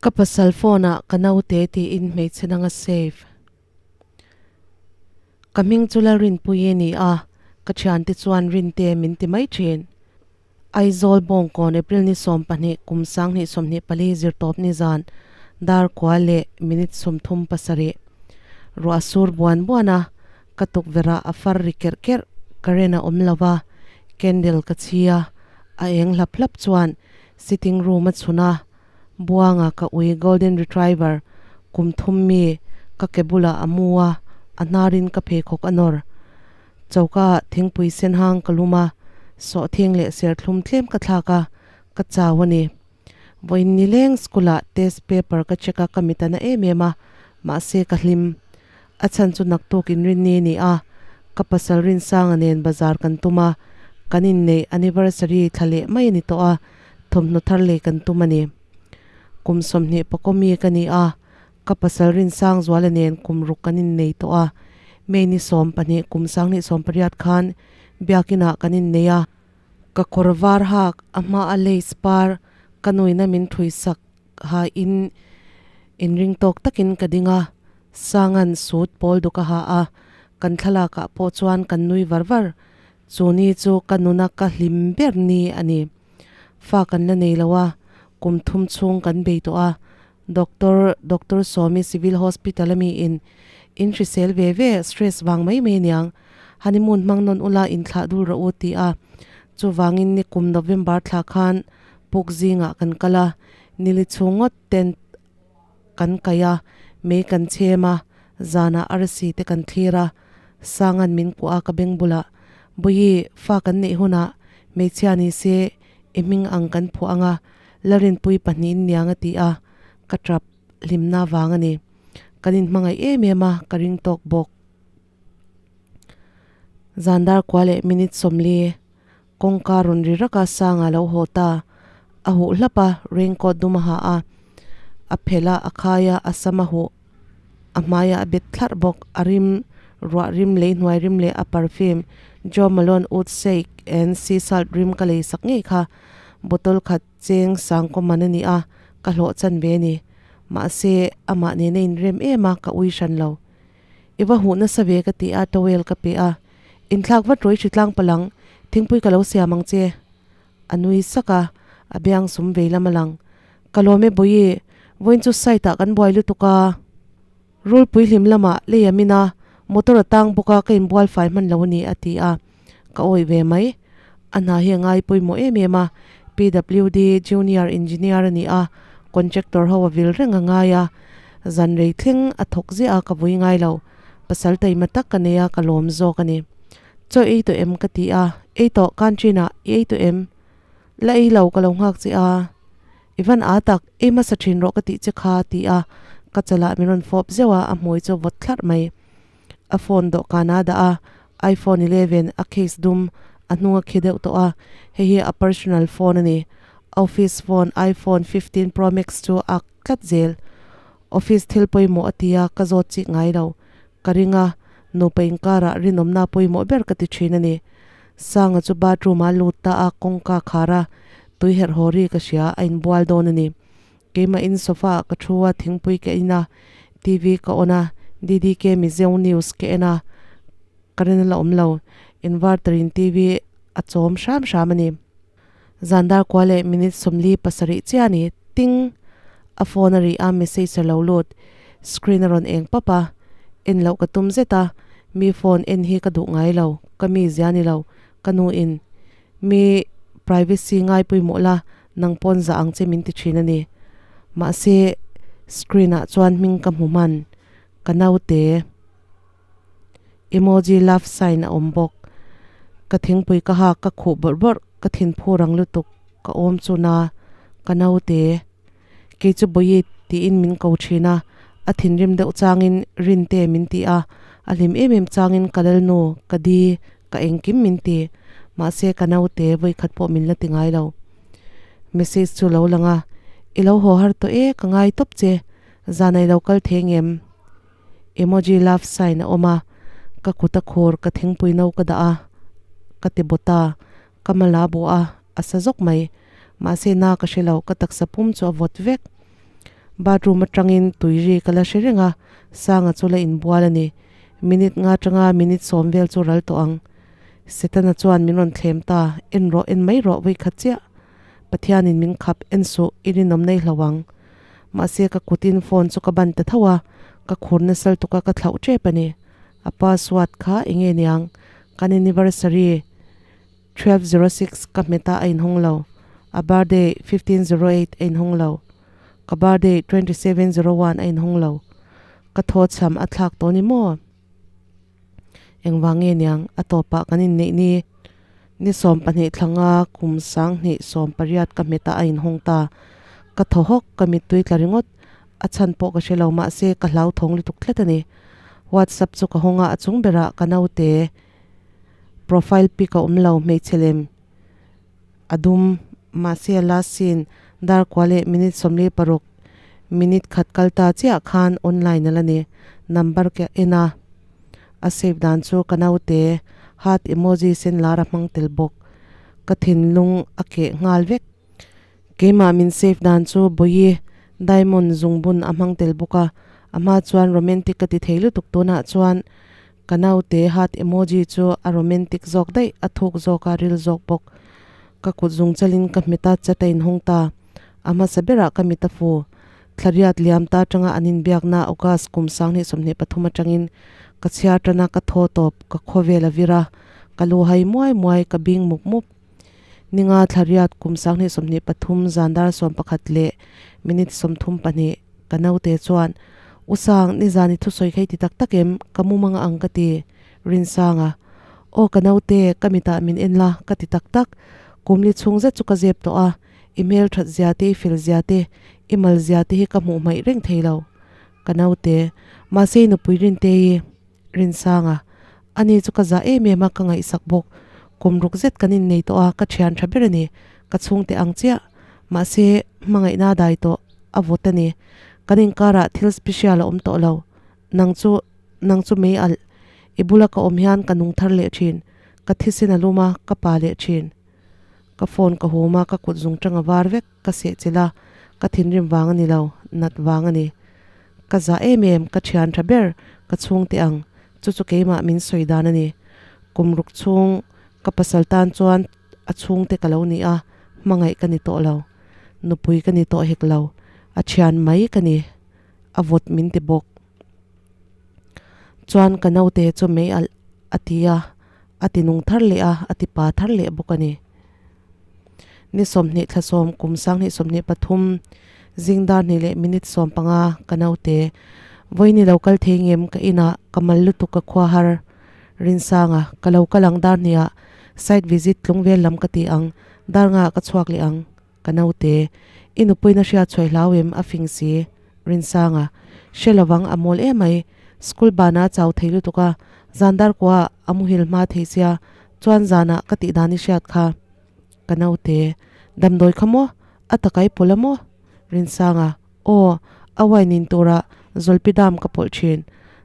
Ka pasal phone ah ka naute tiin hmeichhe dang a save. Ka hming chu Lalrinpuii a ni a, ka thiante chuan Rinte min ti mai thin. Aizawl Bawngkawn April ni 12 kum 2024 zirtawp ni zan dar kua leh minute 37 ruah sur buan buan a, ka tukverh ah a far ri kerh kerh current a awm lo va, candle ka chhi a, a eng hlap hlap chuan sitting room a chhun a, Buanga ka ui golden retriever kum thum mi ka ke bulah a mu a, a hnarin ka pheikhawk a nawr. Choka ah thingpui sen hang ka lum a, sawhthing leh serthlum tlem ka thlak a, ka chau a ni. Vawiin nileng school ah test paper ka check a ka mit a na em em a, mahse ka hlim. A chhan chu naktuk inrinni a ni a, ka pasal Rinsanga nen bazar kan tum a, kan inneih anniversary thla leh mai a ni tawh a, thawmhnaw thar lei kan tum a ni. Kum 20 pakawmi ka ni a, ka pasal Rinsang Zuala nen kum ruk kan innei tawh a, May ni 12 kum 2018 khan biakinah kan innei a, ka kawr var hak a hma a lace par ka nuina min thui sak ha in inring tawk takin ka ding a, Sanga'n suit pawl duk a ha a, kan thlalakah pawh chuan kan nui var var. Chu ni chu ka nuna ka hlim ber ni a ni. Fa kan la nei lo a, kum thum chhung kan bei tawh a, Doctor Doctor Sawmi Civil Hospital a mi in in hrisel ve ve stress vang mai mai aniang, honeymoon hmang nawn ula inthlah dul rawh u ti a, chuvangin ni kum November thla khan puk zingah kan kal a, nili chhung ngawt tent kan kaih a, mei kan chhem a, zanah arsi te kan thlir a, Sanga'n min kuah a ka beng bulah, Bawihi, fa kan neih hunah hmeichhia ni se i hming ang kan phuah ang a, Larinpui pahnihin niang a ti a, ka tap hlimna vang a ni. Kan inhmangaih em em a, ka ring tawk bawk. Zan dar kua leh minute 40, kawngka rawn ri rak a, Sanga lo haw ta. A huh hlap a, raincoat dum a ha a, a phelh a, a khai a, a sam a huh. A hmaiah a bet thlarh bawk, a rim, ruah rim lei hnuai rim leh a perfume Jo Malone Oud Shake and Sea Salt rim ka lei sak ngei kha. Bottle khat cheng sang kaw man a ni a, ka hlawh chan ve a ni. Mahse, amah nena inrem em a, ka ui hran lo. I va huh nasa ve ka ti a, towel ka pe a. Inthlak vat rawih hri tlang palang, thingpui ka lo siam ang che. A nui sak a, a biang sum vei lam a lang. Ka lawm e Bawihi, vawiin chu site ah kan buai lutuk a. Rulpui hlim lamah lei a min a, motor a tang bawk a, ka inbual fai hman lo a ni a ti a. Ka awih ve mai. A hna hi a ngai pawimawh em em a, PWD Junior Engineer a ni a, contractor ho a vil reng a ngai a. Zan rei thleng a thawk ziah a, ka vui ngai lo. Pasal taima tak ka nei a, ka lawm zawk a ni. Chaw ei tawh em ka ti a, ei tawh canteen ah i ei tawh em? La ei lo ka lo nghak che a, i van aa tak, ei hmasa thin rawh ka tih che kha ti a, ka chalah min rawn fawp zeuh a, a hmui chu vawt thlarh mai. A phone dawhkan a dah a, iPhone 11 a case dum a hnung a khi deuh tawh a, hei hi a personal phone a ni. Office phone iPhone 15 Pro Max chu a ak tlat zel. Office thil pawimawh a ti a, ka zawt chik ngai lo. Ka ring a, nupa inkarah rinawmna pawimawh ber ka ti thin a ni. Sanga chu bathroom ah lut ta a, kawngka khar a, tui herh haw ri ka hria, a inbual dawn a ni. Keimah in sofa ah ka thu a, thingpui ka in a, TV ka on a, DDK Mizo News ka en a, current a la awm lo, inverter in TV a chawm hram hram a ni. Zan dar kua leh minute 47 chiah a ni. Ting! A phone a ri a, message a lo lut. Screen a rawn eng pap a. En loh ka tum zet a, mi phone en hi ka duh ngai lo, ka mi zia ni lo, ka nu in mi privacy ngai pawimawh la, nang pawn zah ang che min ti thin a ni. Mahse, screen ah chuan hming ka hmu hman, ka naute. Emoji love sign a awm bawk. Ka thingpui ka hak ka khuh bawrh bawrh, ka thin phur ang lutuk ka awm chu na ka naute kei chu Bawihi tiin min ko thin a, a thinrim deuh changin Rinte min ti a, a hlim em em changin ka lalnu, ka di, ka engkim min ti. Mahse ka naute vawikhat pawh min la ti ngai lo. Message chu lo lang a, I lo haw har tawh e, ka ngai tawp che, zan a i lo kal thei ngem? Emoji love sign a awm a, ka kut a khur ka thingpui no ka dah a, ka ti bawt a, ka mala bawh a, a sa zawk mai. Mahse na ka hre lo, ka taksa pum chu a vawt vek. Bathroom atangin tui ri ka la hre reng a, Sanga chu la inbual a ni. Minute nga atanga minute sawm vel chu ral tawh ang. Setana chuan min rawn thlem ta, En rawh, en mai rawh, vawi khat chiah. Pathianin min khap, en suh, i rinawm nei hlo ang. Mahse ka kutin phone chu ka ban ta tho a, ka khur nasal tuk a ka thlauh tep a ni. A password kha enge niang? Kan anniversary 12:06 ka hmet a a inhawng lo. A birthday 15:08 a inhawng lo. Ka birthday 27:01 a inhawng lo. Ka thaw chham a thlak tawh ni maw? Engvang nge niang? A tawpah kan inneih ni. Ni 12 thlanga kum 2018 ka hmet a a inhawng ta. Ka thaw hawk, ka mittui tla ringawt. A chhan pawh ka hre lo mahse ka hlauthawng lutuk tlat a ni. WhatsApp chu ka hawng a, a chung berah ka naute profile pic a awm lo hmeichhe lem a dum mahse a last seen dar kua leh minute 46 minute khat kal ta chiah khan online a la ni. Number ka en a, a save dan chu ka naute heart emoji sen lar a hmang tel bawk. Ka thinlung a keh nghal vek. Keimah min save dan chu Bawihi diamond zungbun a hmang tel bawk a, a hma chuan romantic ka ti thei lutuk tunah chuan ka naute heart emoji chu a romantic zawk daih, a thuk zawk a ril zawk bawk. Ka kut zung chalin ka hmet a, chat a inhawng ta. A hmasa berah ka mit a fu. Thlariat liam ta atanga an inbiakna August kum 2023 atangin ka chhiar tan a, ka thaw tawp, ka khawvel a vir a, ka lu hai muai muai, ka bing mup mup. Ninga thlariat kum 2023 zan dar 11 leh minute 32 ka naute chuan, U Sang, nizan i thusawi kha i ti tak tak em? Ka mumang a ang ka ti. Rinsanga, Aw ka naute, ka mitah min en la, ka ti tak tak. Kumli chhung zet chu ka zep tawh a, i hmelthat zia te, i fel zia te, i mal zia te hi ka hmuh hmaih reng thei lo. Ka naute, Mahse i nupui Rintei, Rinsanga, Ani chu ka zah em em a, ka ngaihsak bawk. Kum ruk zet kan innei tawh a, ka thian tha ber a ni. Ka chhungte ang chiah. Mahse, hmangaihna a dai tawh, a vawt a ni. Kan inkarah thil special a awm tawh lo. Nang chu, nang chu mei alh. I bula ka awm hian ka nung thar leh thin. Ka thisen a lum a, ka pa leh thin. Ka phone ka hum a, ka kut zung tang a var vek. Ka sehchilh a, ka thinrim vang a ni lo, nat vang a ni. Ka zah em em, ka thian tha ber, ka chhungte ang, chu chu keimah min sawi dan a ni. Kum ruk chhung ka pasal tan chuan a chhungte ka lo ni a, hmangaih ka ni tawh lo. Nupui ka ni tawh hek lo, a thian mai ka ni, a vawt min ti bawk. Chuan ka naute chu mei alh a ti a, a ti nung thar leh a, a ti pa thar leh bawk a ni. Ni 20 thla sawm kum 2023 zing dar hnih leh minute 15 ka naute vawiin i lo kal thei ngem ka inah ka mal lutuk ka khua har Rinsanga ka lo kal ang dar hniah site visit tlung vel lam ka ti ang dar nga ah ka chhuak leh ang ka naute i nupuina hriat chhuai hlau em a fing si Rinsanga hre lovang a mawl emai school banah a chau thei lutuk a zan dar kua ah a muhil hma thei sia Chuan zanah ka tih dan i hriat kha ka naute, damdawi kha maw? A takai pawlh a maw? Rinsanga, Aw, a wine in turah Zolpidam ka pawlh thin.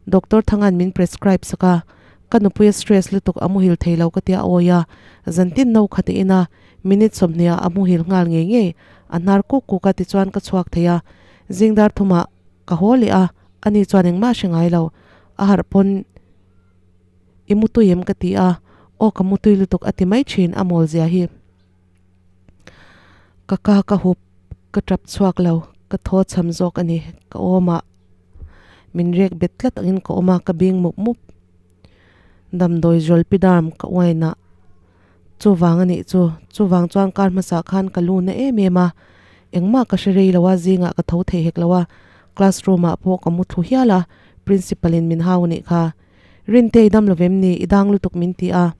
Doctor Thanga'n min prescribe sak a, ka nupuia stress lutuk a muhil thei lo ka tia awi a, zantin no khat a in a, minute 20 ah a muhil nghal ngei ngei, a hnar kuk kuk a tichuan ka chhuak thei a, zingdar thumah ka haw leh a, ani chuan engmah a hre ngai lo, a harh pawn. I mutui em ka ti a, aw ka mutui lutuk a ti mai thin a mawl zia hi. Ka ka ka hup, ka tap chhuak lo, ka thaw chham zawk a ni, ka awmah min rek bet tlat angin ka awm a, ka bing mup mup. Damdawi Zolpidam ka uain a, chuvang a nih chu, chuvang chuan kar hmasa khan ka lu na em em a, engmah ka hre rei lo a, zingah ka tho thei hek lo a, classroom ah pawh ka mu thlu hial a, principal in min hau a nih kha. Rinte i dam lo vem ni, i dang lutuk min ti a.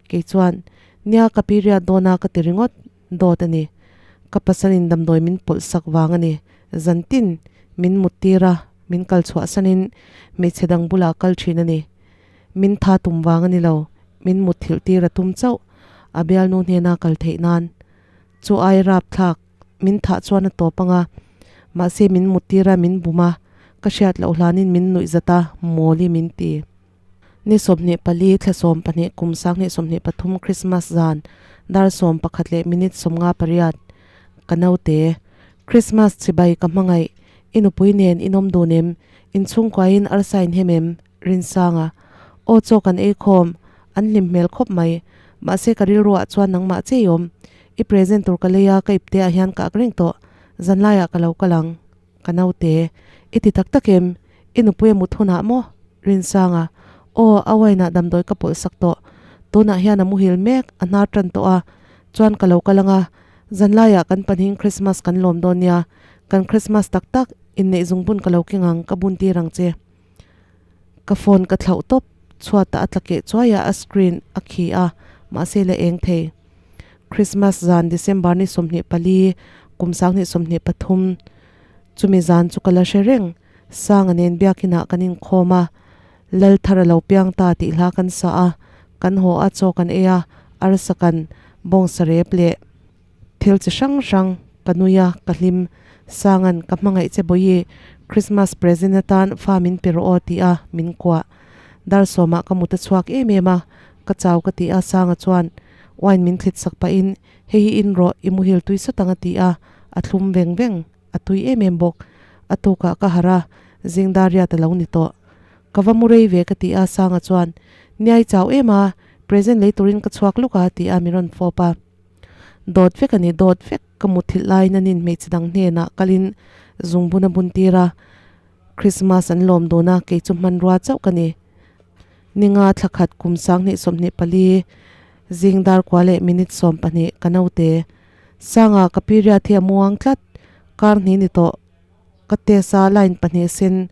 Kei chuan, Nia ka period dawn a ka ti ringawt, dawt a ni. Ka pasalin damdawi min pawlh sak vang a ni. Zantin min mut tir a, min kal chhuah sanin hmeichhe dang bulah kal thin a ni. Min tha tum vang a ni lo, min mut thilh tir a tum chauh, a bialnu hnena kal theih nan. Chu ai rapthlak, min thah chuan a tawp ang a, mahse min mut tir a, min bum a, ka hriat loh hlanin min nuih zat a, Mawli min ti. Ni 24 thla 12 kum 2023 Christmas zan dar 11 leh minute 58 ka naute Christmas chibai ka hmangaih. I nupui nen in awm dun em? In chhungkuain arsa in hem em? Rinsanga, Aw chaw kan ei khawm, an hlim hmel khawp mai. Mahse ka rilruah chuan nangmah che i awm. I present tur ka lei a, ka ipte ah hian ka ak reng tawh. Zanlaiah ka lo kal ang. Ka naute, I ti tak tak em? I nupui a mut hunah maw? Rinsanga, Aw, a wine ah damdawi ka pawlh sak tawh. Tunah hian a muhil mek, a hnar tan tawh a. Chuan ka lo kal ang a, zanlaiah kan pahnih Christmas kan lawm dawn nia. Kan Christmas tak tak, inneih zungbun ka lo keng ang, ka bun tir ang che. Ka phone ka thlauh tawp, chhuatah a tla keh chuai a, a screen a khi a, mahse la eng thei. Christmas zan December ni 24, kum 2023, chumi zan chu ka la hre reng. Sanga nen biakinah kan inkhawm a, Lal thar a lo piang ta tih hla kan sa a, kan haw a, chaw kan ei a, arsa kan bawngsa rep leh thil chi hrang hrang ka nui a, ka hlim. Sanga'n ka hmangaih che bawihi, Christmas present atan fa min pe rawh aw tih a min kuah. Dar sawmah ka mut a chhuak em em a, ka chau ka ti a, Sanga chuan wine min thlit sak pahin, Hei hi in rawh, i muhil tui sawt ang a ti a, a thlum veng veng. A tui em em bawk. A tukah ka harh a, zing dar riat a lo ni tawh. Ka va mu rei ve ka ti a, Sanga chuan, Niai chau em a, present lei turin ka chhuak luk a ti a min rawn fawp a. Dawt vek a ni, dawt vek. Ka mutthilh laiin a nin hmeichhe dang hnenah kalin zungbun a bun tir a. Christmas an lawm dun a, kei chu hmanrua chauh ka ni. Ninga thla khat kum 2024, zing dar kua leh minute 12 ka naute. Sanga ka period hi a muang tlat, kar hnih ni tawh ka test a line pahnih sen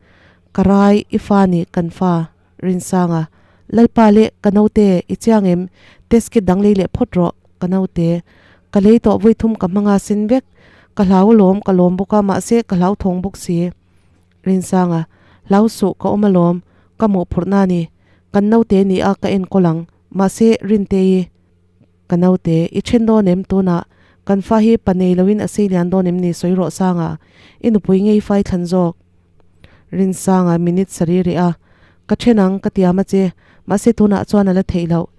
ka rai i fa ni kan fa Rinsanga Lalpa leh ka naute i chiang em test kit dang lei leh phawt rawh ka naute ka lei tawh vawi thum ka hmanga sen vek ka hlau alawm ka lawm bawk a mahse ka hlau thawng bawk si Rinsanga hlau suh ka awm alawm ka mawhphurhna ni kan naute ni a ka enkawl ang mahse Rintei Ka naute, i then dawn em tunah? Kan fa hi pa nei loin a sei lian dawn em ni sawi rawh Sanga, i nupui ngei fai thlan zawk. Rinsanga minute sarih rih a, Ka then ang, ka tiam a che, mahse tunah chuan a la theih loh.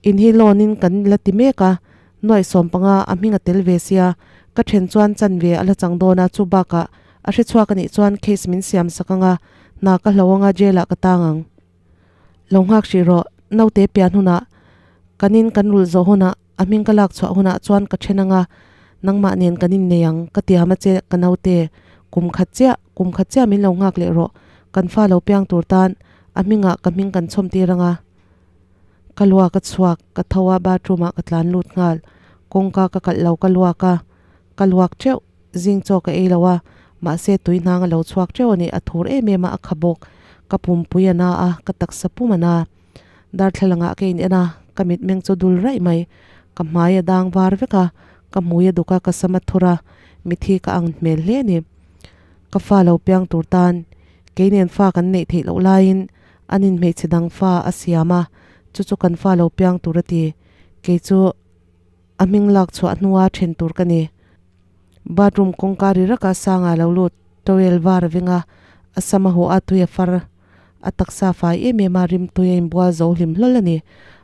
In hi loan in kan la ti mek a, nuaih 15 a hming a tel ve sia, ka then chuan chan ve a la chang dawn a, chu bakah a hre chhuak a nih chuan case min siam sak ang a, hna ka hlo ang a, jail ah ka tang ang. Lo nghak hrih rawh, naute pian hunah, kan in kan rulh zawh hunah, a hming ka lak chhuah hunah chuan ka then anga, nangmah nen kan innei ang, ka tiam a che ka naute, kum khat chiah, kum khat chiah min lo nghak leh rawh, kan fa lo piang tur tan, a hmingah ka hming kan chhawm tir anga. Ka luak a chhuak, ka tho a, bathroom ah ka tlan lut nghal, kawngka ka kalh lo ka luak a, ka luak teuh, Zing chaw ka ei lo a, mahse tui hnang a lo chhuak teuh a ni, a thur em em a, a kha bawk. Ka pumpui a na a, ka taksa pum a na. Darthlalangah ka in en a, ka mitmeng chu dul raih mai. Ka hmai a dang var vek a, ka hmui a duk a, ka sam a thur a, mithi ka ang hmel hle a ni. Ka fa lo piang tur tan, kei nen fa kan neih theih loh laiin an in hmeichhe dang fa a siam a, chu chu kan fa lo piang tur a ti. Kei chu a hming lak chhuah hnua then tur ka ni. Bathroom kawngka ri raka sanga lo lut towel var a veng a, a sam a haw a tui a far. A taksa fai em em a, rim tui a inbual zo hlim hlawl a ni.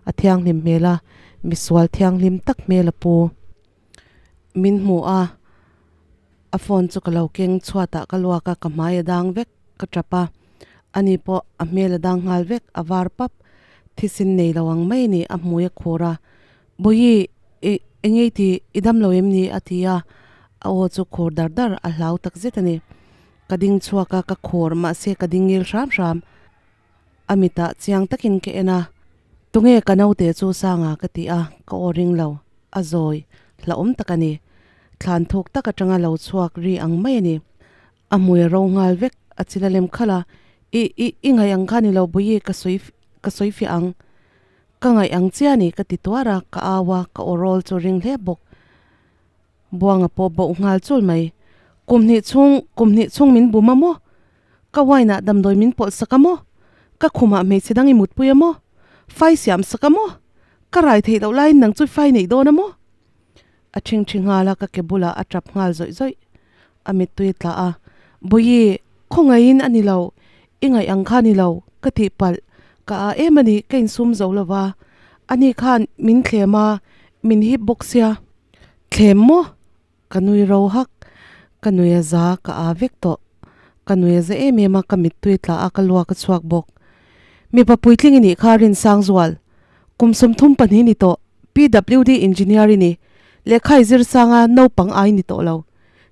A thianghlim hmel a, misual thianghlim tak hmel a pu. Min hmu a, a phone chu ka lo keng chhuatah ka luak a, ka hmai a dang vek, ka tap a. Ani pawh a hmel a dang nghal vek, a var pap. Thisen nei lo ang mai a ni, a hmui a khur a. Bawihi, i engei tih i dam lo em ni? a ti a, a aw chu khur dar dar a hlau tak zet a ni. Ka ding chhuak a, ka khur mahse ka ding ngil hram hram. A mitah chiang takin ka en a, Tunge ka naute chu Sanga? ka ti a, ka aw ring lo, a zawi hlauhawm tak a ni. Thlan thuk tak atanga lo chhuak ri ang mai a ni. A hmui a ro nghal vek, a chil a lem khalh a, I, i, i ngaih ang kha ni lo Bawihi, ka sawi, ka sawi fiah ang. Ka ngaih ang chiah ni ka ti tuar a, ka au a, ka aw rawl chu ring hle bawk. Buanga pawh boh nghal chul mai. Kum hnih chhung, kum hnih chhung min bum a maw? Ka wine ah damdawi min pawlh sak a maw? Ka khumah hmeichhe dang i mutpui a maw? Fai siam sak a maw? Ka rai theih loh laiin nang chu fai neih dawn a maw? A ṭhingṭhi nghal a, ka ke bulah a ṭap nghal zawih zawih. A mittui a tla a, Bawihi, khawngaihin a ni lo, i ngaih ang kha a ni lo, ka tihpalh, ka a em a ni, ka insum zo lo va, ani khan min thlem a, min hip bawk sia. Thlem maw? Ka nui ro hak, ka nui a za, ka a vek tawh. Ka nui a za em em a, ka mittui tla a, ka luak a chhuak bawk. Mipa puitling i nih kha Rinsangzual. Kum 32 ni tawh, PWD engineer i ni. Lehkha i zir sang a, naupang ai ni tawh lo.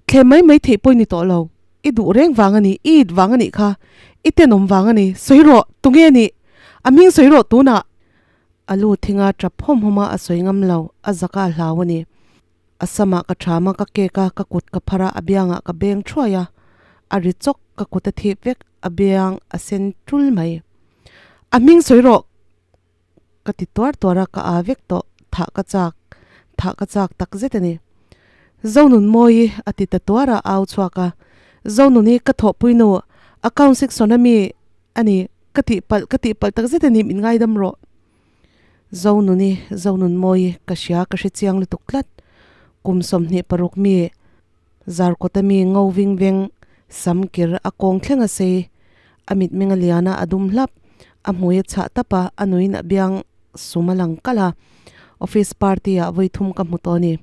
Thlem mai mai theih pawh i ni tawh lo. I duh reng vang a ni, i it vang a nih kha. I tenawm vang a ni. Sawi rawh, tunge a nih? A hming sawi rawh tunah. A lu thinga tap hawm hawm a, a sawi ngam lo, a zak a, a hlau a ni. A samah ka ṭham a, ka kek a, ka kut ka phar a, a biangah ka beng thuai a. A ri chawk, ka kut a thip vek, a biang a sen tul mai. A hming sawi rawh! Ka ti tuar tuar a, ka aa vek tawh, thah ka chak, thah ka chak tak zet a ni. Zonunmawi a ti ta tuar a, au chhuak a. Zonuni ka thawhpui nu, account section a mi a ni, ka tihpalh, ka tihpalh tak zet a ni, min ngaidam rawh. Zonuni, Zonunmawi ka hria, ka hre chiang lutuk tlat. Kum 26 mi, Zarkawta mi ngo ving veng, sam kir a kawng thleng a sei, a mitmeng a lian a, a dum hlap, a hmui a chhah tap a, a nuin a biang sum a lang kalh a, office party ah vawi thum ka hmu tawh a ni.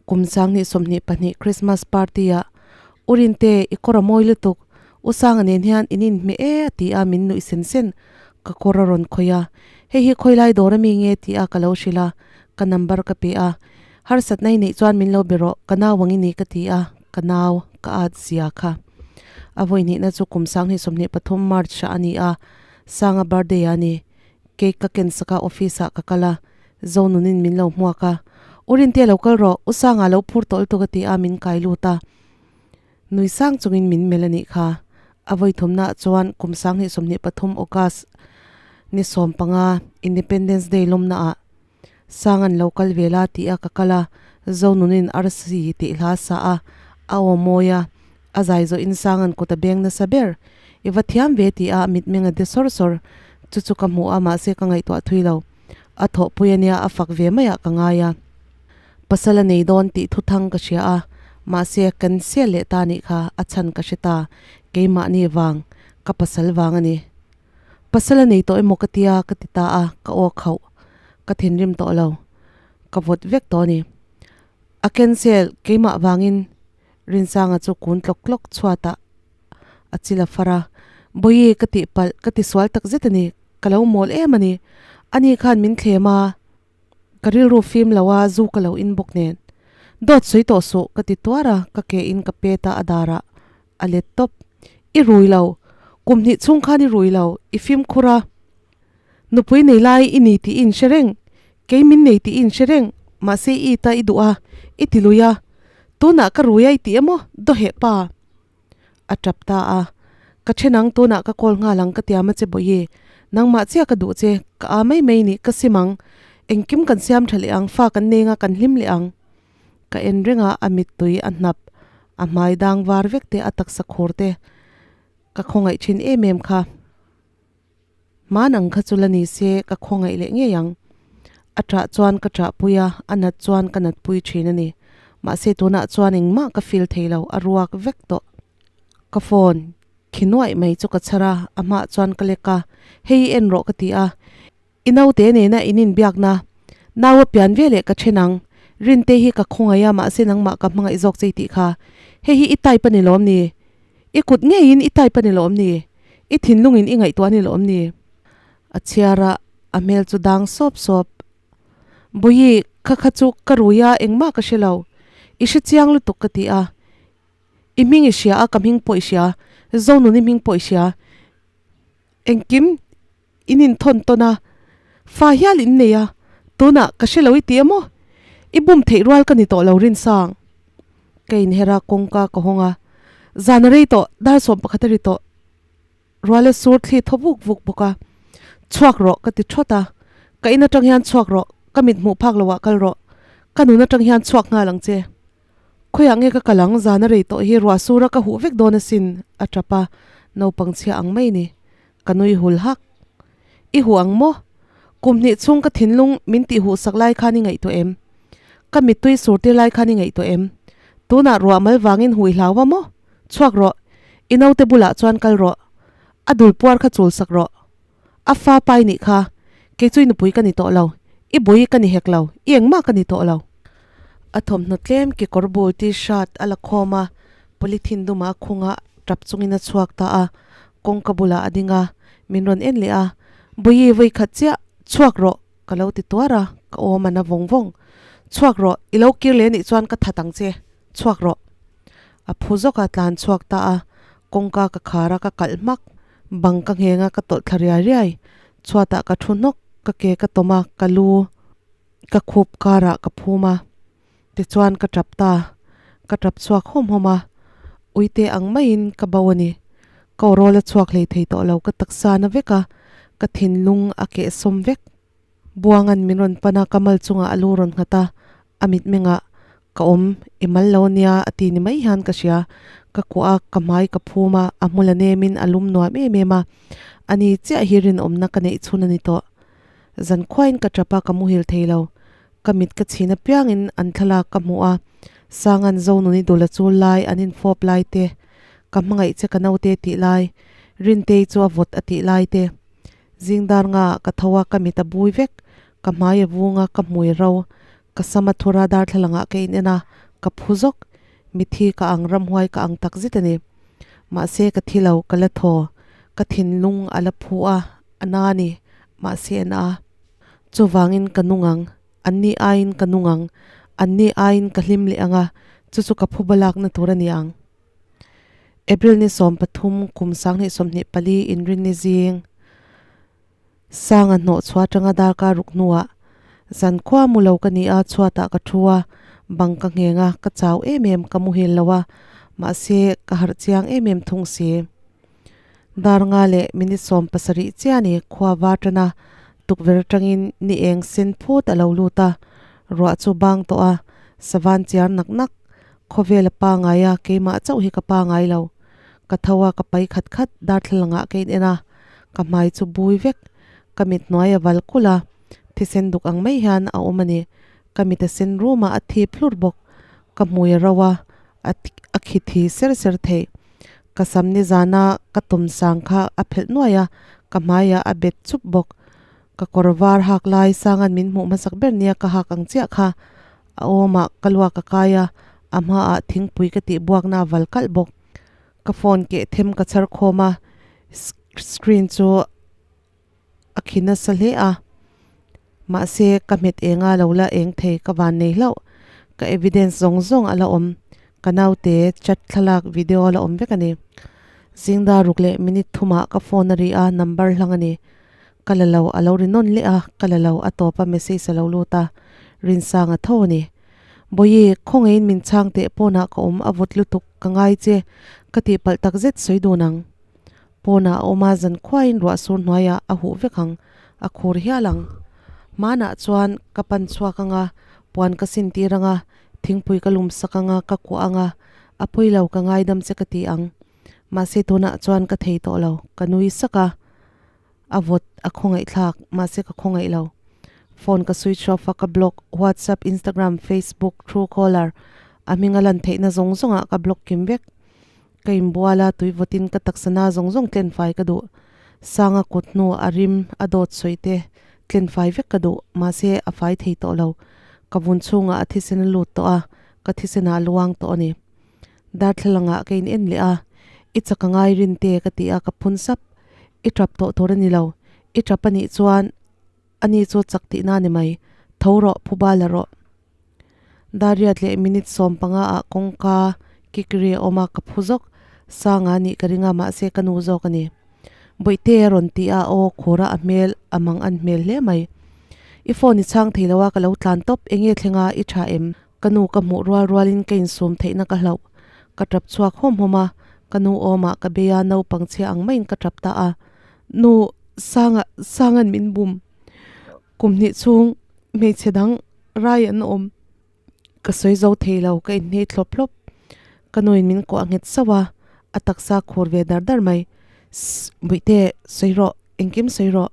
Kum 2022 Christmas party ah U Rinte i kawr a mawi lutuk, U Sanga nen hian in inhmeh e a ti a, min nuih sen sen, ka kawr a rawn khawih a, hei hi khawilai dawr a mi nge ti a ka lo hrilh a, ka number ka pe a, Harsatna i neih chuan min lo be rawh, ka nau ang i ni ka ti a, ka nau ka at zia kha. A vawi hnihna chu kum 2023 March ah a ni a, Sanga birthday ah a ni. Cake ka ken sak a, office ah ka kal a, Zonunin min lo hmuak a, U Rintea lo kal rawh, U Sanga lo phur tawh lutuk a ti a, min kai lut a. Nui sang chungin min melh a nih kha. A vawi thumnaah chuan kum 2023 August ni 15 Independence Day lawmnaah Sang an lo kal ve la tih a ka kal a, Zonunin arsi tih hla sa a, a aw mawi a, a zai zawhin Sang an kut a beng nasa ber. I va thiam ve tih a mitmeng a de sawr sawr. Chu chu ka hmu a mahse ka ngaihtuah thui lo. A thawhpui a nia a fak ve maiah ka ngai a. Pasal a nei dawn tih thuthang ka hria a, mahse kan sel leh ta nih kha a chhan ka hre ta, keimahni vang, ka pasal vang a ni. Pasal a nei tawh emaw ka tia ka ti ta a, ka aw khauh. Ka thinrim tawh lo. Ka vawt vek tawh a ni. A cancel keimah vangin Rinsanga chu kun tlawk tlawk chhuatah a chil a far a. Bawihi ka tih palh, ka ti sual tak zet a ni. Ka lo mawl em a ni. Ani khan min thlem a, ka rilru fim lo a, zu ka lo in bawk nen. Dawt sawi tawh suh ka ti tuar a, ka ke in ka pet a, a darah a let tawp. I rui lo. Kum hnih chhung khan i rui lo. I fimkhur a. Nupui nei lai i ni tih i inhre reng. Kei min nei tih i inhre reng. Mahse i ta i duh a. I ti lui a. Tunah ka rui a i ti emaw? Dawheh pa. A tap ta a. Ka then ang, tunah ka call nghal ang ka tiam a che Bawihi. Nangmah chiah ka duh che. Ka a mai mai ni. Ka sim ang. Engkim kan siam tha leh ang. Fa kan neng a, kan hlim leh ang. Ka en reng a, a mittui a hnap, a hmai dang var vek te, a taksa khur te ka khawngaih thin em em kha. Hman ang kha chu la ni se ka khawngaih leh ngei ang. A ṭah chuan ka ṭahpui a, a nat chuan ka natpui thin a ni. Mahse tunah chuan engmah ka feel thei lo, a ruak vek tawh. Ka phone khi nuaih mai chu ka chhar a, a hmaah chuan ka lek a, hei i en rawh ka ti a. I naute nena in inbiakna nau a pian ve leh ka then ang. Rinte hi ka khawngaih a, mahse nangmah ka hmangaih zawk che i tih kha. Hei hi i type a ni lawm ni? I kut ngeiin i type a ni lawm ni? I thinlungin i ngaihtuah a ni lawm ni? A chhiar a, a hmel chu dang sawp sawp. Bawihi, kha kha chu ka rui a, engmah ka hre lo. I hre chiang lutuk ka ti a. I hming i hria a, ka hming pawh i hria. Zonuni hming pawh i hria. Engkim In inthawn tawn a, fa hial in nei a, tunah ka hre lo i ti emaw? I bum theih rual ka ni tawh lo Rinsang. Ka inher a, kawngka ka hawng a, zan a rei tawh, dar 11 a ri tawh. Rual a sur thli thaw vuk vuk bawk a, chhuak rawh ka ti thawt a, ka in atang hian chhuak rawh, ka mit hmuh phak loah kal rawh, ka nun atang hian chhuak nghal ang che. Khawiah nge ka kal ang, zan a rei tawh hi ruah sur a ka huh vek dawn asin, a tap a, naupang chhia ang mai ni. Ka nui hul hak. I huh ang maw? Kum hnih chhung ka thinlung min tih huh sak lai khan i ngaihtuah em? Ka mittui sur tir lai khan i ngaihtuah em? Tunah ruah mal vangin huh i hlau va maw? Chhuak rawh. I naute bulah chuan kal rawh. A dul puar kha chul sak rawh. A fa pai nih kha. Kei chu i nupui ka ni tawh lo. I bui ka ni hek lo. I engmah ka ni tawh lo. A thawmhnaw tlem kekawr bul t-shirt a la khawm a, polythene dumah a khung a. Tap chungin a chhuak ta a, kawngka bulah a ding a, min rawn en leh a, Bawihi vawi khat chiah, chhuak rawh, ka lo ti tuar a, ka awm a na vawng vawng. Chhuak rawh, i lo kir leh anih chuan ka that ang che, chhuak rawh. A phu zawk a, tlan chhuak ta a, kawngka ka khar a, ka kalh hmak. Bang ka ngheng a, ka tawlh thla riai riai. Chhuatah ka thu hnawk, ka ke ka tawm a, ka lu ka khup karah ka phum a. Tichuan ka tap ta, ka tap chhuak hawm hawm a, uite ang maiin ka bo a ni. Ka awrawl a chhuak hlei thei tawh lo, ka taksa na vek a, ka thinlung a kehsawm vek. Buanga'n min rawn pan a, ka mal chungah a lu rawn nghat a, a mitmengah ka awm i mal lo nia a ti ni mai hian ka hria. Ka kuah a, ka hmai ka phum a, a hmul a nemin a lum nuam em em a, ani chiah hi rinawmna ka neih chhun a ni tawh. Zan khuain ka tap a, ka muhil thei lo. Ka mit ka chhin apiangin an thlalak ka hmuh a, Sanga'n Zonuni dula chu lai an infawp lai te, ka hmangaih che ka naute tih lai, Rintei chu a vawt a tih lai te. Zingdar nga ah ka tho a, ka mit a bui vek, ka hmai a vung a, ka hmui ro, ka sam a thur a, darthlalang ah ka in en a, ka phu zawk, mithi ka ang ramhuai ka ang tak zet a ni. Mahse ka thi lo, ka la thaw, ka thinlung a la phu a, a na a ni, mahse a na. Chuvangin ka nung ang, anni aiin ka nung ang, anni aiin ka hlim leh ang a, chu chu ka phuba lakna tur a ni ang. April ni 13 kum 2024 inrinni zing Sanga hnawh chhuah atanga darkar ruk hnuah zan khua mu lo ka ni a, chhuatah ka thu a, bang ka ngheng a, ka chau em em, ka muhil lo a, mahse ka harh chiang em em thung si. Dar nga leh minute 17 chiah ni khua var tana tukverh atangin ni eng sen phut a lo lut a, ruah chu bang tawh a, savan chiar nak nak, khawvel a pangai a, keimah chauh hi ka pangai lo. Ka tho a, ka pai khat khat, darthlalang ah ka in en a, ka hmai chu bui vek, ka mit hnuai a val kulh a, thisen duk ang mai hian a awm a ni, ka mit a sen rum a, a thip hlur bawk, ka hmui a ro a, a khi thi ser ser theih. Ka sam nizana ka tum sang kha a phelh nuai a, ka hmaiah a bet chup bawk. Ka kawr var hak lai Sanga'n min hmuh hmasak ber nia ka hak ang chiah kha. A awmah ka luak a kai a, a hmaah thingpui ka tih buakna a val kalh bawk. Ka phone keh them ka chhar khawm a, screen chu a khi nasa hle a. Mahse, ka hmet enga lo la eng thei ka van nei hlauh. Ka evidence zawng zawng a la awm. Ka naute chat thlalak video a la awm vek a ni. Zingda ruk leh minute thumah ka phone a ri a, number hlang a ni. Ka la lo, a lo ri nawn leh a, ka la lo, a tawp a message a lo lut a, Rinsanga tho a ni. Bawihi, khawngaihin min chhang teh pawnah ka awm a vawt lutuk, ka ngai che, ka tihpalh takzet sawi dun ang. Pawnah a awm a, zan khuaiin ruah sur hnuaiah a huh vek ang, a khur hial ang. Hmanah chuan ka pan chhuak ang a, puan ka sin tir ang a, thingpui ka lum sak ang a, ka kuah ang a, a pawi lo ka ngaidam che ka ti ang. Mahse tunah chuan ka thei tawh lo, ka nui sak a, a vawt a khawngaih thlak, mahse ka khawngaih lo. Phone ka switch off a, ka block, WhatsApp, Instagram, Facebook, Truecaller, a hming a lan theihna zawng zawngah ka block kim vek. Ka inbual a, tui vawtin ka taksa na zawng zawng tlen fai ka duh. Sanga kut hnu a rim a dawt sawi te tlen fai vek ka duh, mahse a fai thei tawh lo. Ka vun chhungah a thisen a lut tawh a, ka thisen ah a luang tawh a ni. Darthlalang ah ka in en leh a, I chak a ngai rin te ka ti a, ka phun sap. I tap tawh tur a ni lo, i tap a nih chuan ani chu chak tihna a ni mai. Tho rawh, phuba la rawh. Dariat leh minute 15 ah kawngka kikri a awm a, ka phu zawk. Sanga a nih ka ring a, mahse ka nu zawk a ni. Bawihte a rawn ti a, aw khur a, a hmel a mang an hmel hle mai. I phone i chhang thei lo a, ka lo tlan tawp, enge thleng a, i tha em? Ka nu ka hmuh rual rualin ka insum theihna ka hlauh. Ka tap chhuak hawm hawm a, ka nu awmah ka bei a, naupang chhia ang maiin ka tap ta a. Nu, Sanga, Sanga'n min bum. Kum hnih chhung hmeichhe dang rai an awm. Ka sawi zo thei lo, ka inhnei thlawp hlawp. Ka nuin min kuah nghet sauh a, a taksa khur ve dar dar mai. Sss, Buihte, sawi rawh, engkim sawi rawh.